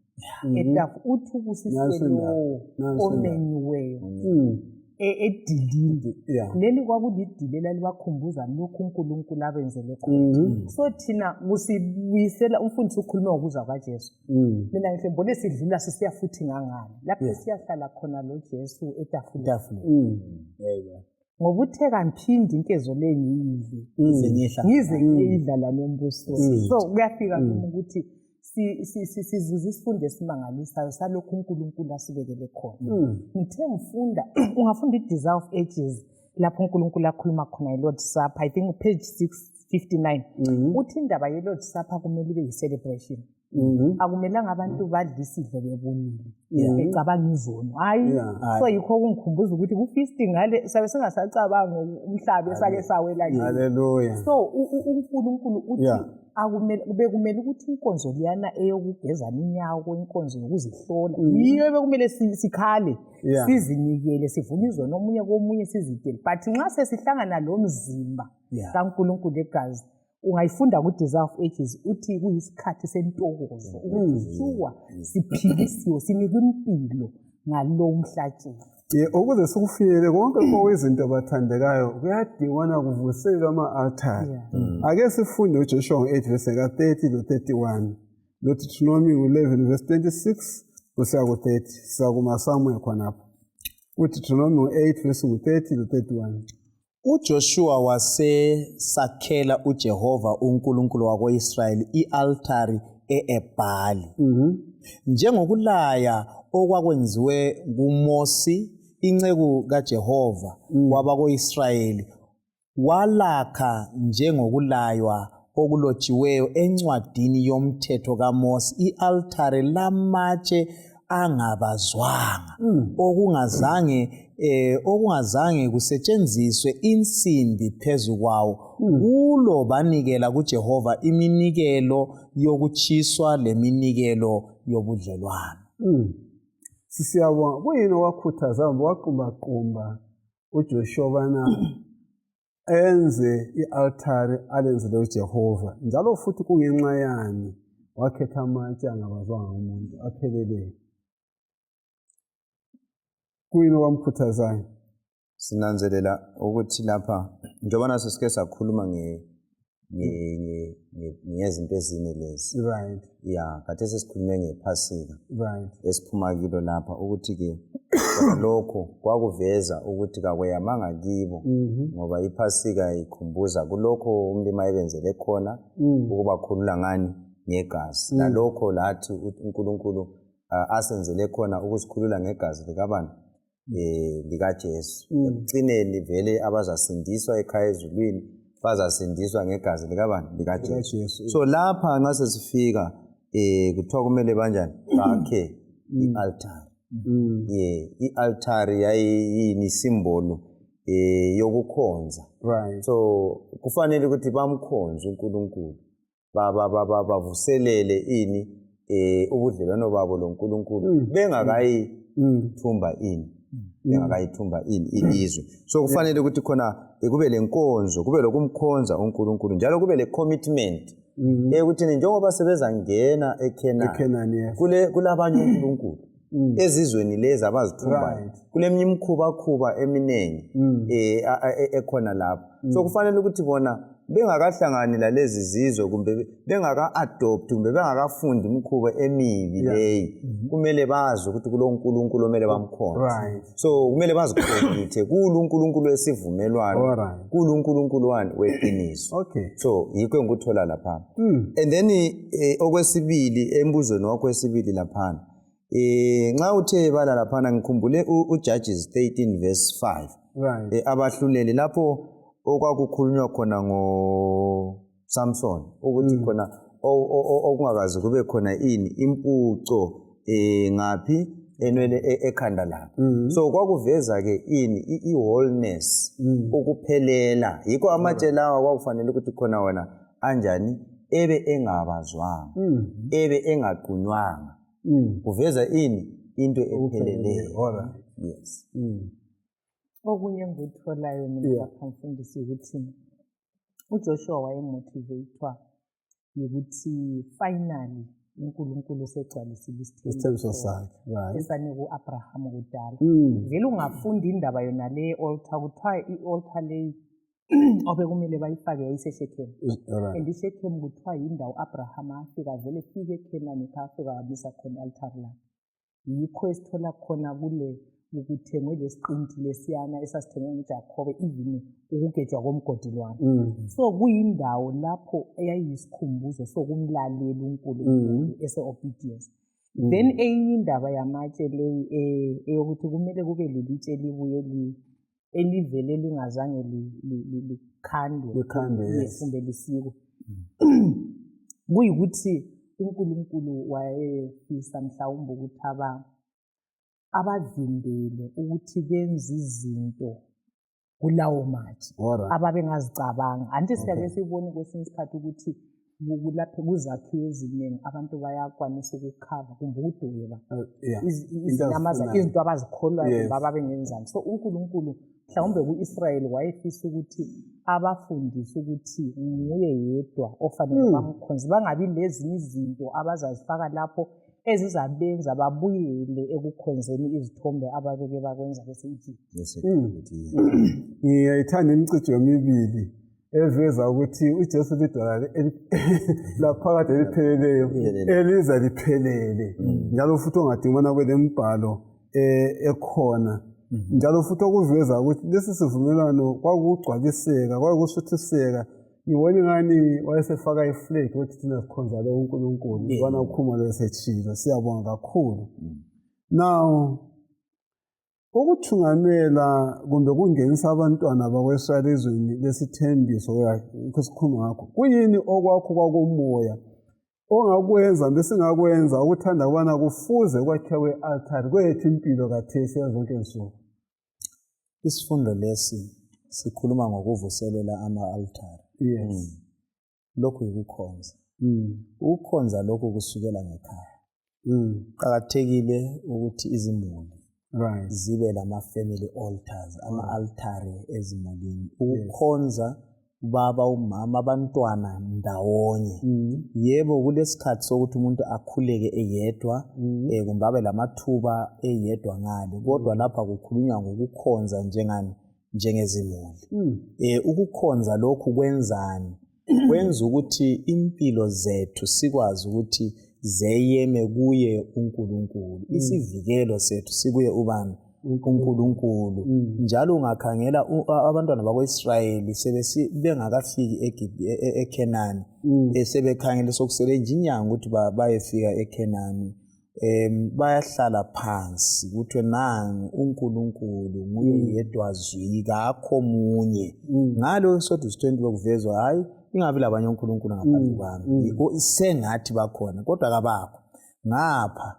etafu, uthi ubusiswe lowo omenyiweyo edilini. Leli kwakulidili elalibakhumbuza lokhu uNkulunkulu abenzele khona. So thina kusibuyisela, umfundisi ukhulume ngokuza kwaJesu. Mina ngihle ngibone sidlula sisiya futhi ngangale lapho siyahlala khona lo Jesu etafuleni. Ngoba uthe kangiphindi inkezo le ngiyidle, ngize ngiyidla lana embusweni. So kuyafika kimi ukuthi sizuza isifundo esimangalisayo salokhu uNkulunkulu asibekele khona. Ngithe ngifunda, ungafunda i-Desire of Ages lapho uNkulunkulu akhuluma khona i-Lord's Supper, I think page 659, uthi indaba ye-Lord's Supper kumele ibe yi-celebration. Akumelanga abantu badle isidlo bebonile, becabanga izono, hayi. So yikho okungikhumbuza ukuthi ku-feasting ngale sabe singasacabanga umhlaba esake sawela kiwo. Hallelujah. So uNkulunkulu uthi akumele bekumele ukuthi inkonzo liyana eyokugezana inyawo, inkonzo yokuzihlola, yiyo bekumele sikhale, sizinikele, sivume izono omunye komunye, sizidele. But nxa sesihlangana lo mzimba kaNkulunkulu egazi, ungayifunda ku-Desire of Ages, uthi kuyisikhathi sentokozo ukuthi shuwa siphilisiwe, sinikwe impilo ngalo mhlatshelo. Ukuze sikufinyelele konke okwezinto bathandekayo, kuyadingwana kuvuselelwe ama-altari. Ake sifunde uJoshua ngo-8 verse ka-30 lo-31, loDeuteronomy ngo-11 verse 26 kusiya ku-30. Sizakuma somewhere khonapho. UDeuteronomy ngo-8 verse ngu-30 lo-31. uJoshua wasesakhela uJehova uNkulunkulu wakwa-Israyeli i-altari e-Ebhali, njengokulaya okwakwenziwe kuMosi inceku kaJehova wabako-Israyeli, walakha njengokulaywa okulotshiweyo encwadini yomthetho kaMosi i-altare lamatshe angabazwanga, okungazange kusetshenziswe insimbi phezu kwawo. Kulo banikela kuJehova iminikelo yokutshiswa leminikelo yobudlelwano. Sisiyabonga. Kuyini okwakhuthaza waqumbaqumba uJoshua bana enze i-altari alenzele uJehova, njalo futhi kungenxa yani wakhetha amatshe angabazwanga umuntu apheleleyo? Kuyini okwamkhuthazayo? Sinanzelela ukuthi lapha njengoba naso sike sakhuluma ngezinto ezine lezi. Ya, khathesi sikhulume ngephasika esiphuma kilo lapha, ukuthi-ke lokho kwakuveza ukuthi kakweyamanga kibo, ngoba iphasika ikhumbuza kulokho umlimi ayebenzele khona, ukubakhulula ngani, ngegazi. Lalokho lathi uNkulunkulu asenzele khona ukusikhulula ngegazi likabani, likaJesu. Ekucineni vele abazasindiswa ekhaya ezulwini bazasindiswa ngegazi likabani, likaJesu. So lapha nxa sesifika kuthiwa kumele banjani, bakhe i-altari. I-altari yayiyini simbolo yokukhonza. So kufanele ukuthi bamkhonze uNkulunkulu, bavuselele ini ubudlelwano babo loNkulunkulu bengakayithumba ini, bengakayithumba ini ilizwe. So kufanele ukuthi khona kube lenkonzo, kube lokumkhonza uNkulunkulu, njalo kube le commitment. Ekuthini njengoba sebezangena eKhenani, yes. Kulabanye onkulunkulu ezizweni lezi abazithumbayo, kuleminye imikhubakhuba eminingi ekhona lapho. So kufanele ukuthi bona bengakahlangani lalezi zizwe, kumbe bengaka-adopt, kumbe bengakafundi imikhuba emibi leyi, kumele bazi ukuthi kulo nkulunkulu omele bamkhonze. So kumele bazikhomithe kulo uNkulunkulu wesivumelwano, kulo uNkulunkulu wani weqiniso. So yikho engikuthola laphana. And then okwesibili, embuzweni wakho wesibili laphana, nxa uthe bala laphana, ngikhumbule uJudges 13 verse 5, abahluleli lapho okwakukhulunywa khona ngoSamson, ukuthi khona okungakaze kube khona ini impuco ngaphi enwele ekhanda lakhe. So kwakuveza ke ini i-wholeness, ukuphelela. Yikho amatshe lawa kwakufanele ukuthi khona wona anjani, ebe engabazwanga, ebe engaqunywanga, kuveza ini into epheleleyo. Yes. Okunye engikutholayo mina lapha mfundisi ukuthi uJoshua wayemotivatwa ukuthi finally uNkulunkulu usegcwalisile isithembiso sakhe esanika u-Abraham kudala. Vele ungafunda indaba yona le altar, kuthiwa i-altar leyi obekumele bayifake yayiseShechem. And iShechem kuthiwa yindawo Abraham afika vele fike eKhenani, afika wamisa khona i-altar lakhe. Yikho esithola khona kule kuthengwe lesiqinti lesiyana esasithengwe nguJakhobe, even ukugejwa komgodi lwana. So kuyindawo lapho eyayiyisikhumbuzo sokumlalela uNkulunkulu ese-obedience. Then eyinye indaba yamatshe leyi eyokuthi kumele kube lelitshe libuye elivele lingazange likhandwe, kumbe lisikwe. Kuyikuthi uNkulunkulu wayefisa mhlawumbe ukuthi abavimbele ukuthi benze izinto kulawo matshe ababengazicabanga. Anti siyake sibone kwesinye isikhathi ukuthi kulapho kuzakhiwo eziningi abantu bayakwanisa ukukhava kumbe ukudweba izinto abazikholwayo kumbe ababengenzani. So uNkulunkulu mhlawumbe ku-Israyeli wayefisa ukuthi abafundise ukuthi nguye yedwa ofanele bamkhonze, bangabi lezinye izinto abazazifaka lapho ezizabenza babuyele ekukhonzeni izithombe ababeke bakwenza bese-Egypt. Ngiyayithanda imicijo yomibili eveza ukuthi uJesu lidwala laphakade elipheleleyo, eliza liphelele, njalo futhi ongadingi ubana kube lembhalo ekhona, njalo futhi okuveza ukuthi lesi sivumelwano kwakugcwaliseka, kwakusuthiseka. Ngibona ingani wayesefaka iflag ukuthi thina sikhonza lo uNkulunkulu, ubana uKhumalo esetshilo. Siyabonga kakhulu. Now ukuthungamela kumbe kungenisa abantwana bakwa-Israyeli ezweni lesithembiso sikhuluma ngakho, kuyini okwakho kwakomoya ongakwenza besingakwenza ukuthanda ukubana kufuze kwakhiwe i-altari kwethu impilo khathesi yazonke insuku? Isifundo lesi sikhuluma ngokuvuselela ama-altari. Lokhu yikukhonza. Ukukhonza lokhu kusukela ngekhaya. Kuqakathekile ukuthi izimuli zibe lama-family altars, ama-altare ezimulini. Ukukhonza ubaba, umama, abantwana ndawonye. Yebo, kulesikhathi sokuthi umuntu akhuleke eyedwa, kumbe abe lamathuba eyedwa ngale, kodwa lapha kukhulunywa ngokukhonza njengani, njengezimuli. Ukukhonza lokhu kwenzani? Kwenza ukuthi impilo zethu sikwazi ukuthi zeyeme kuye uNkulunkulu. Isivikelo sethu sikuye ubani? uNkulunkulu. Njalo ungakhangela abantwana bakwa-Israyeli bengakafiki eKhenani, sebekhangele sokusele nje inyanga ukuthi bayefika eKhenani, bayahlala phansi kuthiwe nangu uNkulunkulu nguye yedwa zwi, kakho munye. Ngalo Exodus 20 bekuvezwa hayi ingabi labanye onkulunkulu ngaphandle kwami, sengathi bakhona kodwa kabakho. Ngapha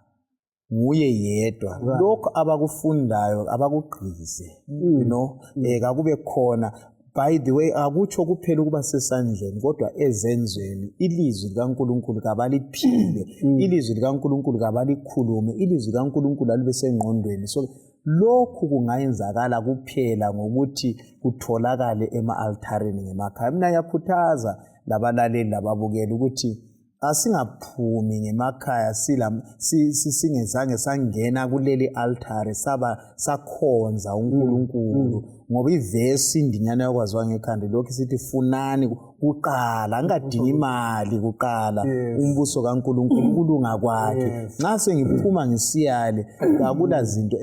nguye yedwa. Lokho abakufundayo abakugqize, you know, kakube khona. By the way, akutsho kuphela ukuba sesandleni, kodwa ezenzweni. Ilizwi likaNkulunkulu kabaliphile, ilizwi likaNkulunkulu kabalikhulume, ilizwi likaNkulunkulu alibe sengqondweni. So lokhu kungayenzakala kuphela ngokuthi kutholakale ema-altareni ngemakhaya. Mina ngiyakhuthaza labalaleli lababukeli ukuthi asingaphumi ngemakhaya singezange sangena kuleli altare saba sakhonza uNkulunkulu, ngoba ivesi indinyana yakwaziwa ngekhanda lokhu sithi funani kuqala, angadingi imali kuqala, umbuso kaNkulunkulu, ukulunga kwakhe. Nxa sengiphuma ngisiyale akula zinto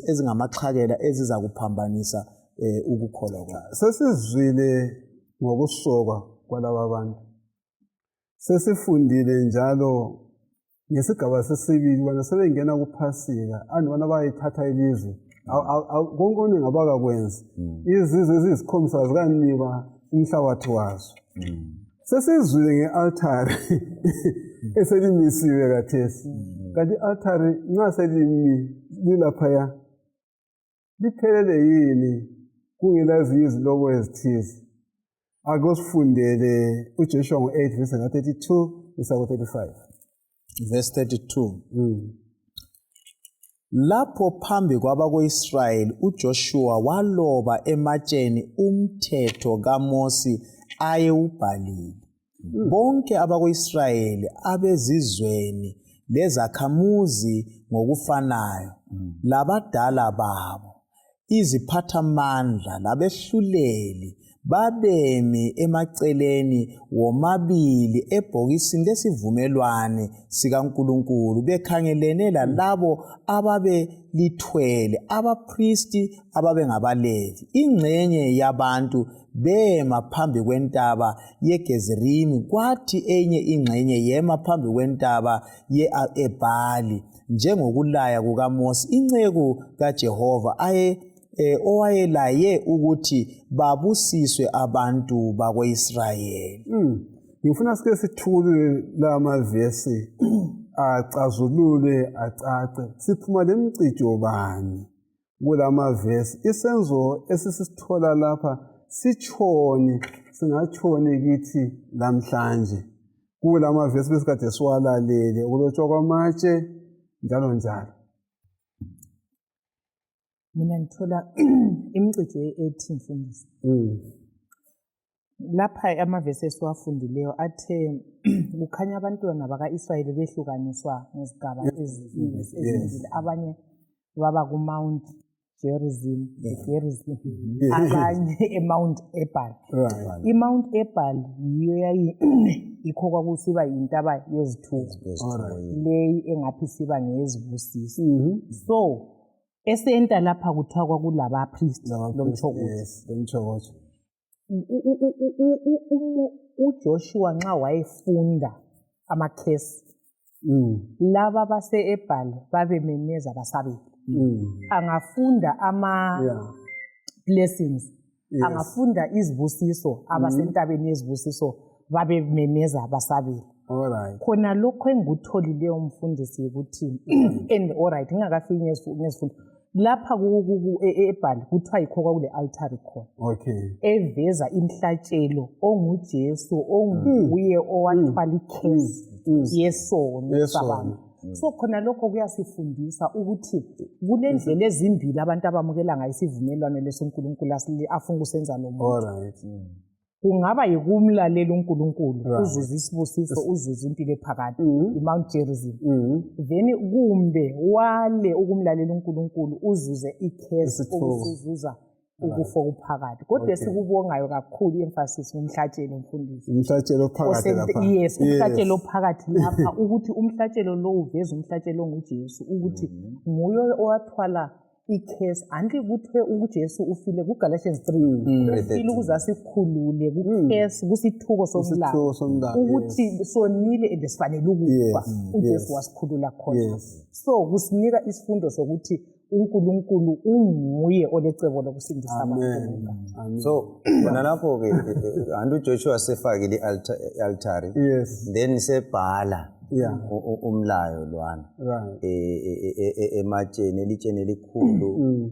ezingamaxhakela ezizakuphambanisa ukukholwa kwakho. Sesizwile ngokusokwa kwalaba bantu, sesifundile njalo ngesigaba sesibili bona sebengena kuphasika andibona bayithatha ilizwe, konke okuningi abakakwenzi, izizwe eziyisikhombisa zikanikwa umhlabathi wazo. Sesizwile nge-altari eselimisiwe khathesi, kanti i-altari nxa selimi lilaphaya liphelele yini kungela ezinye izilobo ezithize? Ake sifundele uJoshua ngo-8 verse 32 kusa ku-35. Verse 32. Lapho phambi kwabako-Israyeli uJoshua waloba ematsheni umthetho kaMosi ayewubhalile. Bonke abako-Israyeli abezizweni lezakhamuzi ngokufanayo, labadala babo, iziphathamandla labehluleli babemi emaceleni womabili ebhokisini lesivumelwane sikaNkulunkulu, bekhangelene lalabo ababelithwele, abapristi ababengabaLevi. Ingxenye yabantu bema phambi kwentaba yeGezerimi, kwathi enye ingxenye yema phambi kwentaba ye-Ebali, njengokulaya kukaMosi inceku kaJehova owayelaye ukuthi babusiswe abantu bakwa-Israyeli. Ngifuna sike sithulule la mavesi acazulule acace, siphuma lemcijo bani kulamavesi? Isenzo esisithola lapha sitshoni, singatshoni kithi lamhlanje kulamavesi besikade siwalalele, ukulotshwa kwamatshe njalo njalo. Mina ngithola imicijo ethi mfundisi. Lapha amavesi esiwafundileyo athe kukhanya abantwana baka-Israyeli behlukaniswa ngezigaba ezimbili. Abanye baba ku-Mount Gerizim, Gerizim, abanye eMount Ebal. I-Mount Ebal yiyo yayi ikho kwakusiba yintaba yezithuko, leyi engaphi siba ngeyezibusiso. So esenta lapha kuthiwa kwakulabapristi lomtshokotsho. uJoshua nxa wayefunda amakhesi, laba base-Ebal babememeza basabele. Angafunda ama-blessings, angafunda izibusiso, abasentabeni yezibusiso babememeza basabele. Khona lokho engikutholileyo umfundisi ukuthi and alright ngingakafiki ngezifundo lapha e-Ebal kuthiwa yikho kwakule altari khona eveza imhlatshelo onguJesu, onguye owathwala ikhesi yesono sabantu. So khona lokho kuyasifundisa ukuthi kulendlela ezimbili abantu abamukela ngayo isivumelwano leso uNkulunkulu afuna ukusenza lo muntu. Kungaba yikumlalela uNkulunkulu, uzuze isibusiso, uzuze impilo ephakade, iMount Gerizim. Then kumbe wale ukumlalela uNkulunkulu, uzuze ikhesi okusuzuza ukufa okuphakade. Kodwa esikubongayo kakhulu emphasis ngumhlatshelo mfundisi. Umhlatshelo phakathi lapha. Yes, umhlatshelo phakathi lapha, ukuthi umhlatshelo lo uveza umhlatshelo onguJesu, ukuthi nguye owathwala ikhesi. Anti kuthiwe uJesu ufile kuGalatians 3, ufile ukuze asikhulule kukhesi, kusithuko somlando, ukuthi sonile and sifanele ukufa, uJesu wasikhulula khona. So kusinika isifundo sokuthi uNkulunkulu unguye olecebo lokusindisa abantu. So khona lapho-ke anti uJoshua sefakile i-altari, then sebhala umlayo lwana ematsheni, elitsheni elikhulu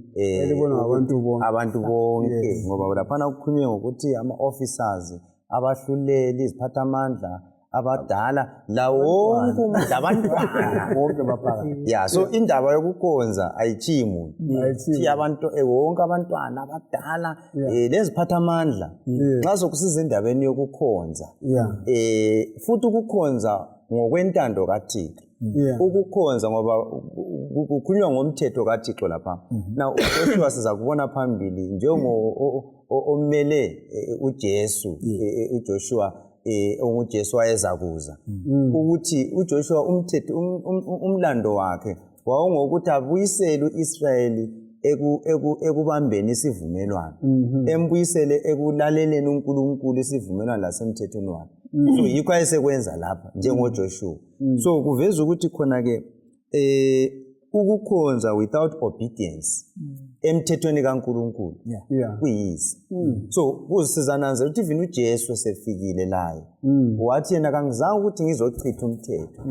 abantu bonke, ngoba laphana kukhulunywe ngokuthi ama-officers, abahluleli, iziphathamandla, Abadala la wonke umuntu, labantwana bonke baphakathi. Ya, so indaba yokukhonza ayitshiyi muntu. Ayitshiyi. Tshiya abantu, wonke abantwana, abadala, leziphathamandla. Nxa sokusiza endabeni yokukhonza, futhi ukukhonza ngokwentando kaThixo, ukukhonza ngoba kukhulunywa ngomthetho kaThixo lapha. Now uJoshua siza kubona phambili njengo omele uJesu, uJoshua onguJesu wayezakuza, ukuthi uJoshua umthetho, umlando wakhe wawungokuthi abuyisele uIsrayeli ekubambeni isivumelwano, embuyisele ekulaleleni uNkulunkulu isivumelwano lasemthethweni wakhe. So yikho ayesekwenza lapha njengoJoshua. So kuveza ukuthi khona ke ukukhonza without obedience emthethweni kaNkulunkulu kuyize. So kuzisizananze ukuthi even uJesu esefikile laye wathi yena kangizange ukuthi ngizochitha umthetho,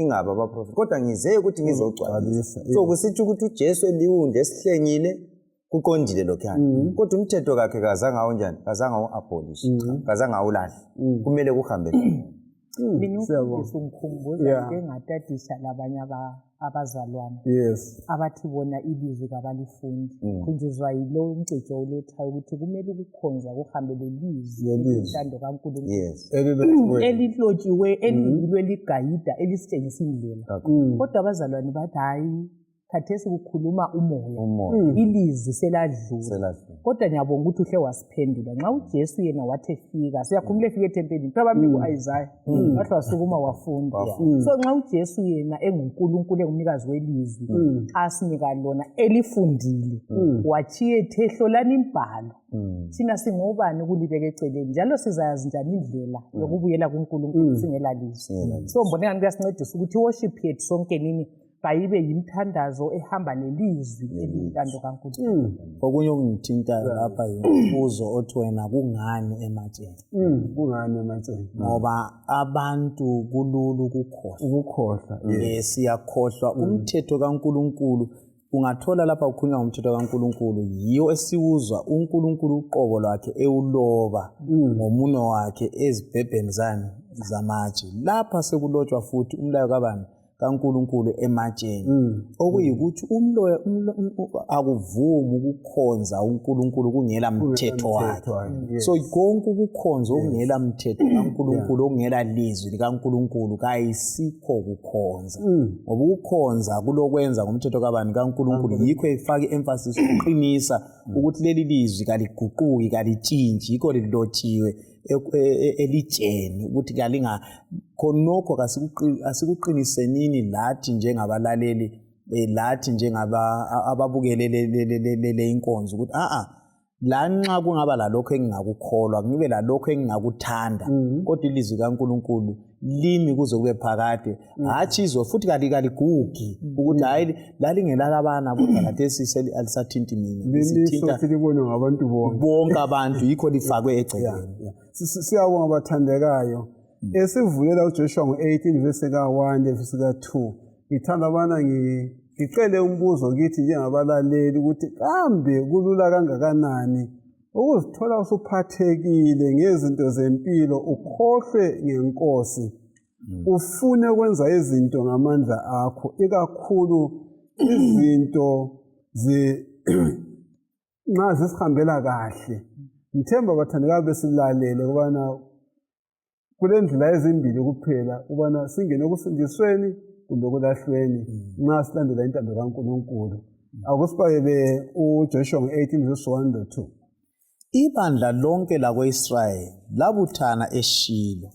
ingaba abaprofeti, kodwa ngize ukuthi ngizogcwalisa. So kusithi ukuthi uJesu eliwundle esihlengile kuqondile lokhuyana, kodwa umthetho kakhe kazange awunjani, kazange awu-abolish, kazange awulahle, kumele kuhambe. Mina umfundisi ungikhumbuza into engatadisha labanye abazalwane abathi bona ilizwi kabalifundi. Khunjuzwa yilo umcijo olethayo ukuthi kumele ukukhonza kuhambe lelizwi elintando kaNkulunkulu elilotshiwe, eliyilo eligayida, elisitshengisa indlela. Kodwa abazalwane bathi hayi, khathesi kukhuluma umoya, ilizwi seladlula. Kodwa ngiyabonga ukuthi uhle wasiphendula. Nxa uJesu yena wathi efika, siyakhumbula efika ethempelini, kuthiwa bamnika u-Isaya, wahle wasukuma wafunda. So nxa uJesu yena enguNkulunkulu, engumnikazi welizwi, asinika lona elifundile, watshiye ethe hlolani imbhalo. Thina singobani ukulibeka eceleni, njalo sizayazi njani indlela yokubuyela kuNkulunkulu singelalizwi? So mbone ngani kuyasincedisa ukuthi i-worship yethu sonke nini kayibe yimthandazo ehamba nelizwi eliyintando kaNkulunkulu. Okunye okungithintayo lapha yimbuzo othi wena kungani ematsheni? Kungani ematsheni? Ngoba abantu kulula ukukhohlwa. Ukukhohlwa. Siyakhohlwa umthetho kaNkulunkulu. Ungathola lapha kukhulunywa ngomthetho kaNkulunkulu, yiyo esiwuzwa uNkulunkulu uqobo lwakhe ewuloba ngomunwe wakhe ezibhebheni zani zamatshe. Lapha sekulotshwa futhi umlayo kabani? kaNkulunkulu ematsheni. Okuyikuthi akuvumi ukukhonza uNkulunkulu kungela mthetho wakhe. So konke ukukhonza okungela mthetho kaNkulunkulu, okungela lizwi likaNkulunkulu, kayisikho kukhonza. Ngoba ukukhonza kulokwenza ngomthetho kabani? kaNkulunkulu. Yikho efaka i-emphasis ukuqinisa ukuthi leli lizwi kaliguquki, kalitshintshi, yikho lilotshiwe elitsheni ukuthi kalinga khonokho. Asikuqinisenini lathi njengabalaleli, lathi njengaba ababukele le inkonzo, ukuthi a lanxa kungaba lalokho engingakukholwa, ngibe lalokho engingakuthanda, kodwa ilizwi kaNkulunkulu limi kuze kube phakade. Hatshi izwe futhi kaligugi ukuthi hayi lalingelalabana, kodwa khathesi alisathinti mina, lisithinta libonwe ngabantu bonke, bonke abantu, yikho lifakwe egcekeni. Siyabonga bathandekayo. Esivulela uJoshua ngo-18 verse ka-1 verse ka-2, ngithanda bana ngicele umbuzo kithi njengabalaleli ukuthi kambe kulula kangakanani ukuzithola usuphathekile ngezinto zempilo, ukhohlwe ngenkosi, ufune ukwenza izinto ngamandla akho, ikakhulu izinto nxa zisihambela kahle. Ngithemba bathandekayo besilalele ukubana kulendlela ezimbili kuphela ukubana singene ekusindisweni kumbe kulahlweni nxa silandela intando kaNkulunkulu. Akusibhalele uJoshua ngo-18 verse 1 lo 2. Ibandla lonke lako-Israyeli labuthana eShilo,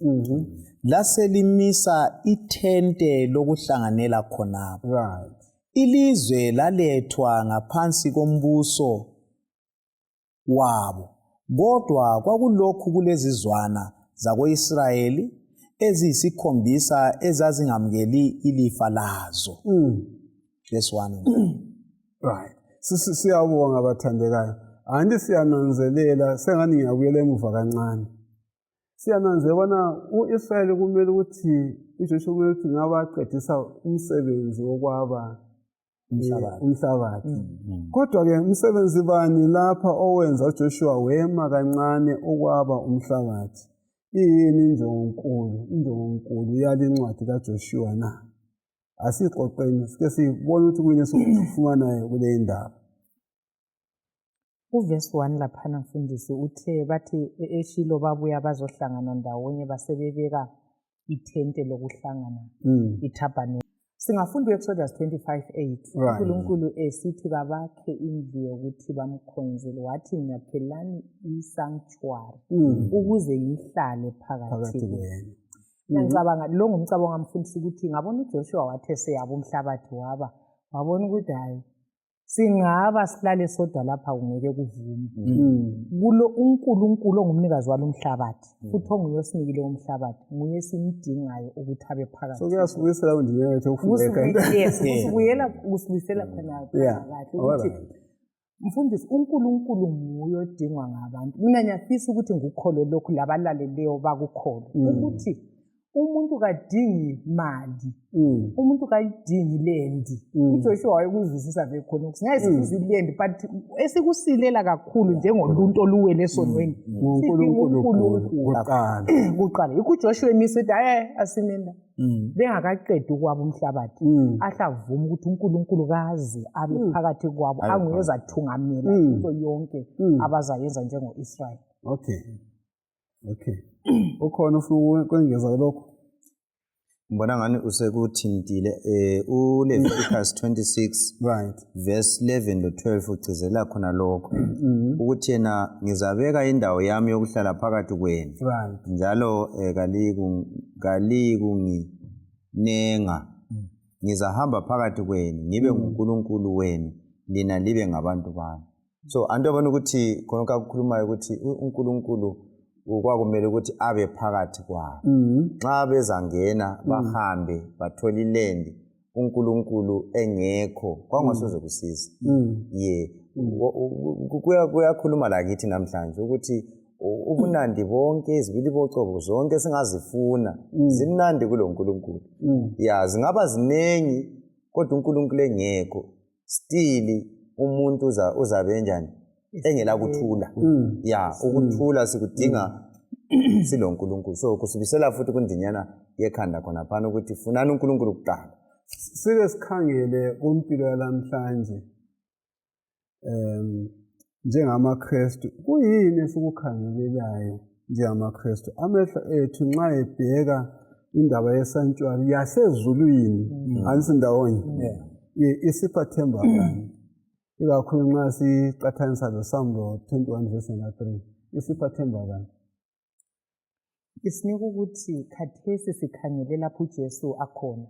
laselimisa ithente lokuhlanganela khonapho. Ilizwe lalethwa ngaphansi kombuso wabo, kodwa kwakulokhu kulezizwana zako-Israyeli eziyisikhombisa ezazingamukeli ilifa lazo. Verse 1. Right. Siyabonga bathandekayo. Anti siyananzelela, sengani ngiyabuyela emuva kancane. Siyananzelela bona u-Israyeli kumele ukuthi uJoshua kumele ukuthi ngabaqedisa umsebenzi wokwaba umhlabathi. Kodwa-ke umsebenzi bani lapha owenza uJoshua wema kancane ukwaba umhlabathi? Iyini injongonkulu, injongonkulu yale ncwadi kaJoshuwa na? Asixoxeni sike sibone ukuthi kuyini esikufumanayo kule ndaba. Uvesi 1 laphana mfundisi uthe bathi eShilo babuya bazohlangana ndawonye basebebeka ithente lokuhlangana ithabhanekele. Singafunda u-Exodus 25:8 uNkulunkulu esithi kabakhe indlu yokuthi bamkhonzele, wathi ngiyakhelani i-sanctuary ukuze ngihlale phakathi kwenu. Ngicabanga lo ngumcabango ngamfundisa ukuthi ngabona uJoshua wathi eseyaba umhlabathi waba wabona ukuthi hayi singaba sihlale sodwa lapha kungeke kuvume. Kulo uNkulunkulu ongumnikazi walo umhlabathi futhi onguye osinikile umhlabathi, nguye esimdingayo ukuthi abe phakathi. So kuyasibuyisela kundima yethu yokufundeka. Yes, kusibuyela kusibuyisela khona kahle ukuthi mfundisi uNkulunkulu nguye odingwa ngabantu. Mina ngiyafisa ukuthi ngikukholwe lokhu labalaleleyo bakukholwe ukuthi umuntu kadingi mali, umuntu kayidingi lendi. UJoshua wayekuzwisisa vele khona ukuthi ngeke sifuze ilendi, but esikusilela kakhulu njengoluntu oluwele esonweni nguNkulunkulu kuqala. Kuqala. Yikho uJoshua emisa ethi hayi asimenda. Bengakaqedi ukwaba umhlabathi, ahle avume ukuthi uNkulunkulu kaze abe phakathi kwabo, anguye ozathungamela into yonke abazayenza njengo-Israyeli. Okay. Okay. Ukhona ufuna ukwengeza lokho? Ngibona ngani usekuthintile uLeviticus 26 right verse 11 lo 12 ugcizela khona lokho ukuthi yena ngizabeka indawo yami yokuhlala phakathi kwenu njalo kalikunginenga, ngizahamba phakathi kwenu ngibe nguNkulunkulu wenu, lina libe ngabantu bami. So antu abona ukuthi khona kakukhulumayo ukuthi uNkulunkulu kwakumele ukuthi abe phakathi kwabo. Nxa bezangena bahambe bathole ilendi uNkulunkulu engekho kwangasoze kusiza. Ye kuyakhuluma lakithi namhlanje ukuthi ubunandi bonke izibilibocobo zonke singazifuna zimnandi kulo nkulunkulu. Ya zingaba ziningi kodwa uNkulunkulu engekho still umuntu uzabe njani engela kuthula. Ya ukuthula sikudinga siloNkulunkulu. So kusibisela futhi kundinyana yekhanda khona phana ukuthi funani uNkulunkulu kuqala. Sike sikhangele kumpilo yalamhlanje njengamaKristu, kuyini esikukhangelelayo njengamaKristu? Amehlo ethu nxa ebheka indaba yesanctuary yasezulwini anisindawonye isipha themba bani? Ikakhulu nxa siqathanisa loSamlo 21 verse 3, isipha themba bani? Isinika ukuthi khathesi sikhangele lapho uJesu akhona.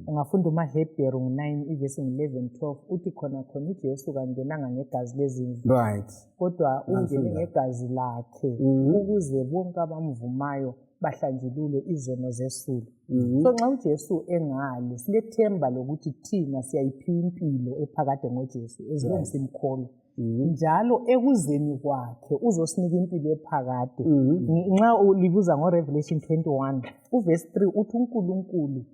Ungafunda umaHebheru 9 ivesi 11 12 uthi khona khona uJesu kangenanga ngegazi lezimvu, right, kodwa ungene ngegazi lakhe ukuze bonke abamvumayo bahlanjululwe izono zesulu. So nxa uJesu engale silethemba lokuthi thina siyayiphiwa impilo ephakade ngoJesu ezilongi simkholwa. Njalo ekuzeni kwakhe uzosinika impilo ephakade. Nxa ulibuza ngo-Revelation 21 uvesi 3 uthi uNkulunkulu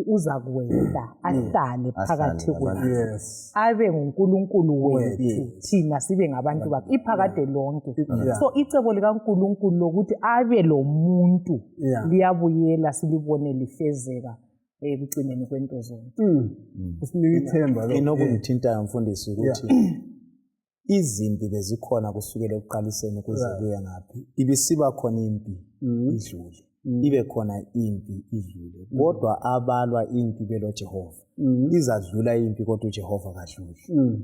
uzakwehla ahlale phakathi kwethu, abe nguNkulunkulu wethu, thina sibe ngabantu bakhe iphakade lonke. So icebo likaNkulunkulu lokuthi abe lomuntu liyabuyela silibone lifezeka ekugcineni kwento zonke. Usinika ithemba lokho. Inokungithintayo mfundisi ukuthi izimpi bezikhona kusukela ekuqaliseni kuze kuye ngaphi. Ibisiba khona impi idlule, ibe khona impi idlule, kodwa abalwa impi beloJehova. Izadlula impi kodwa uJehova kadluli.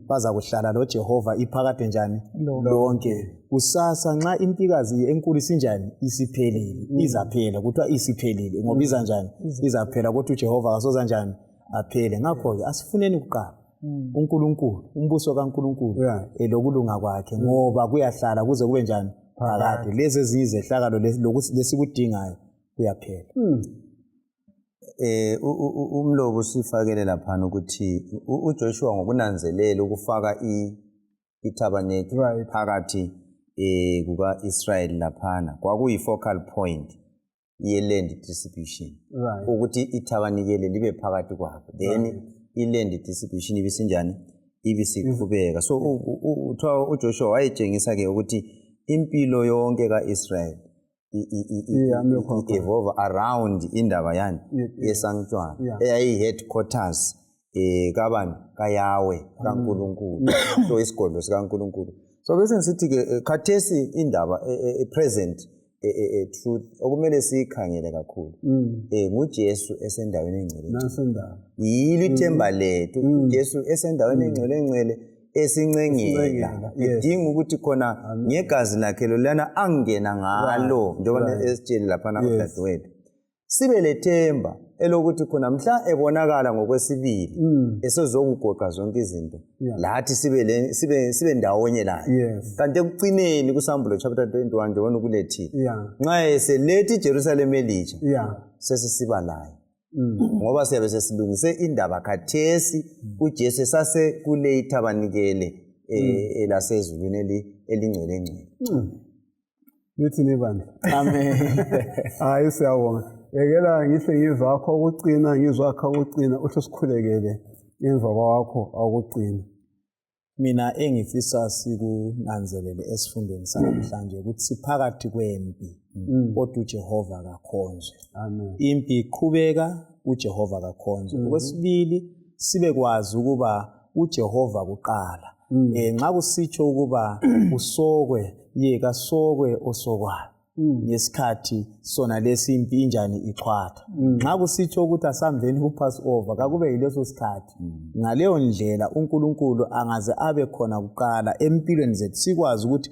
Bazakuhlala loJehova iphakade njani? Lonke. Kusasa nxa impikazi enkulu isinjani? Isiphelile. Izaphela, kuthiwa isiphelile ngoba iza njani? Izaphela kodwa uJehova kasoza njani? Aphele. Ngakho-ke asifuneni kuqala uNkulunkulu, umbuso kaNkulunkulu lokulunga kwakhe, ngoba kuyahlala kuze kube njani? Phakade. Lezi ezinye izehlakalo lesikudingayo kuyaphela. Umlobo usifakele laphana ukuthi uJoshua ngokunanzelela ukufaka ithabanekele phakathi kuka-Israyeli laphana kwakuyi-focal point ye-land distribution, ukuthi ithabanikele libe phakathi kwabo, then i-land distribution ibisinjani? Ibisiqhubeka. So kuthiwa uJoshua wayetshengisa ke ukuthi impilo yonke ka-Israyeli evolve around indaba yani yesanctuary eyayi-headquarters kabani kaYahweh kaNkulunkulu, so isigodlo sikaNkulunkulu. So bese ngisithi-ke khathesi indaba present truth okumele siyikhangele kakhulu nguJesu esendaweni engcwele. Yilo ithemba lethu, uJesu esendaweni engcwele engcwele esincengela, edinga ukuthi khona ngegazi lakhe lolana angena ngalo, njengoba esitshele laphana udadewethu, sibe lethemba elokuthi khona mhla ebonakala ngokwesibili esezokugoqa zonke izinto, lathi sibe ndawonye laye. Kanti ekucineni kuSambulo chapter 21 njengoba ukulethile, nxa eseletha iJerusalema elitsha sesisiba laye, ngoba siyabe sesilungise indaba khathesi uJesu esase kule ithabanikele elasezulwini elingcwele ngcwele. Lithi ibandla. Amen. Hayi, siyabonga. Yekela ngihle ngizwakho ukucina, ngizwakho ukucina, uhle sikhulekele emva kwakho akucina. Mina engifisa sikunanzelele esifundweni sanamhlanje ukuthi siphakathi kwempi, kodwa uJehova kakhonzwe. Amen. Impi iqhubeka, uJehova kakhonzwe. Okwesibili, sibekwazi ukuba uJehova kuqala. Nxa kusitsho ukuba usokwe, ye kasokwe osokwayo ngesikhathi sona lesi impi injani ichwatha. Nxa kusitsho ukuthi asambeni ku-Passover, kakube yileso sikhathi. Ngaleyo ndlela uNkulunkulu angaze abe khona kuqala empilweni zethu, sikwazi ukuthi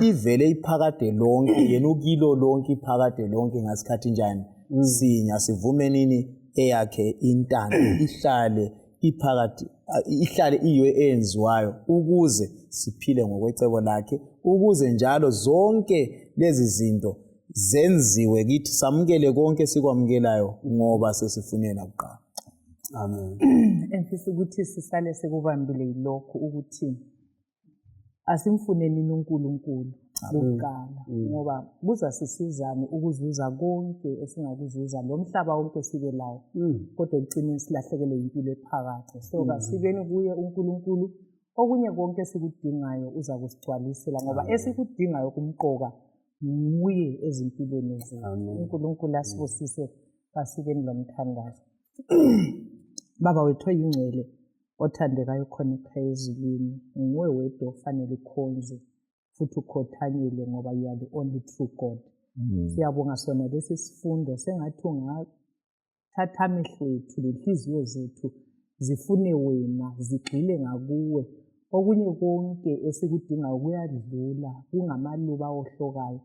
ivele iphakade lonke, yena ukilo lonke iphakade lonke ngasikhathi njani sinya. Sivumenini eyakhe intando ihlale iphakathi, ihlale iyo eyenziwayo, ukuze siphile ngokwecebo lakhe, ukuze njalo zonke lezi zinto zenziwe kithi, samukele konke sikwamukelayo ngoba sesifunela kuqala. Amen. Engifisa ukuthi sisale sikubambile yilokhu ukuthi asimfuneni uNkulunkulu kuqala, ngoba kuzasisizani ukuzuza konke esingakuzuza lo mhlaba wonke sibe lawo, kodwa ekugcineni silahlekelwe impilo ephakade. So kasibeni kuye uNkulunkulu, okunye konke esikudingayo uza kusigcwalisela, ngoba esikudingayo kumqoka nguye ezimpilweni zethu. uNkulunkulu asibusise. Kasibeni lomthandazo. Baba wethu oyingcwele othandekayo khona ekhaya ezulwini, nguwe wedwa ofanele ukhonzwe futhi ukhothanyelwe, ngoba you are the only true God. Siyabonga sona lesi sifundo, sengathi ungathatha amehlo ethu lenhliziyo zethu zifune wena, zigxile ngakuwe. Okunye konke esikudingayo kuyadlula, kungamaluba ohlokayo.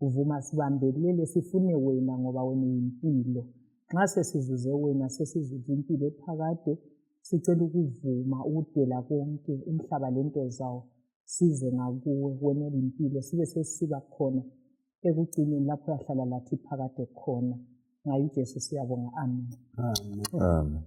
Uvuma sibambelele sifune wena, ngoba wena uyimpilo. Nxa sesizuze wena, sesizuze impilo ephakade. Sicela ukuvuma ukudela konke umhlaba lento zawo, size ngakuwe wena oyimpilo, sibe sesiba khona ekugcineni lapho yahlala lathi phakade khona. Ngayo uJesu siyabonga. Amen. Amen. Amen.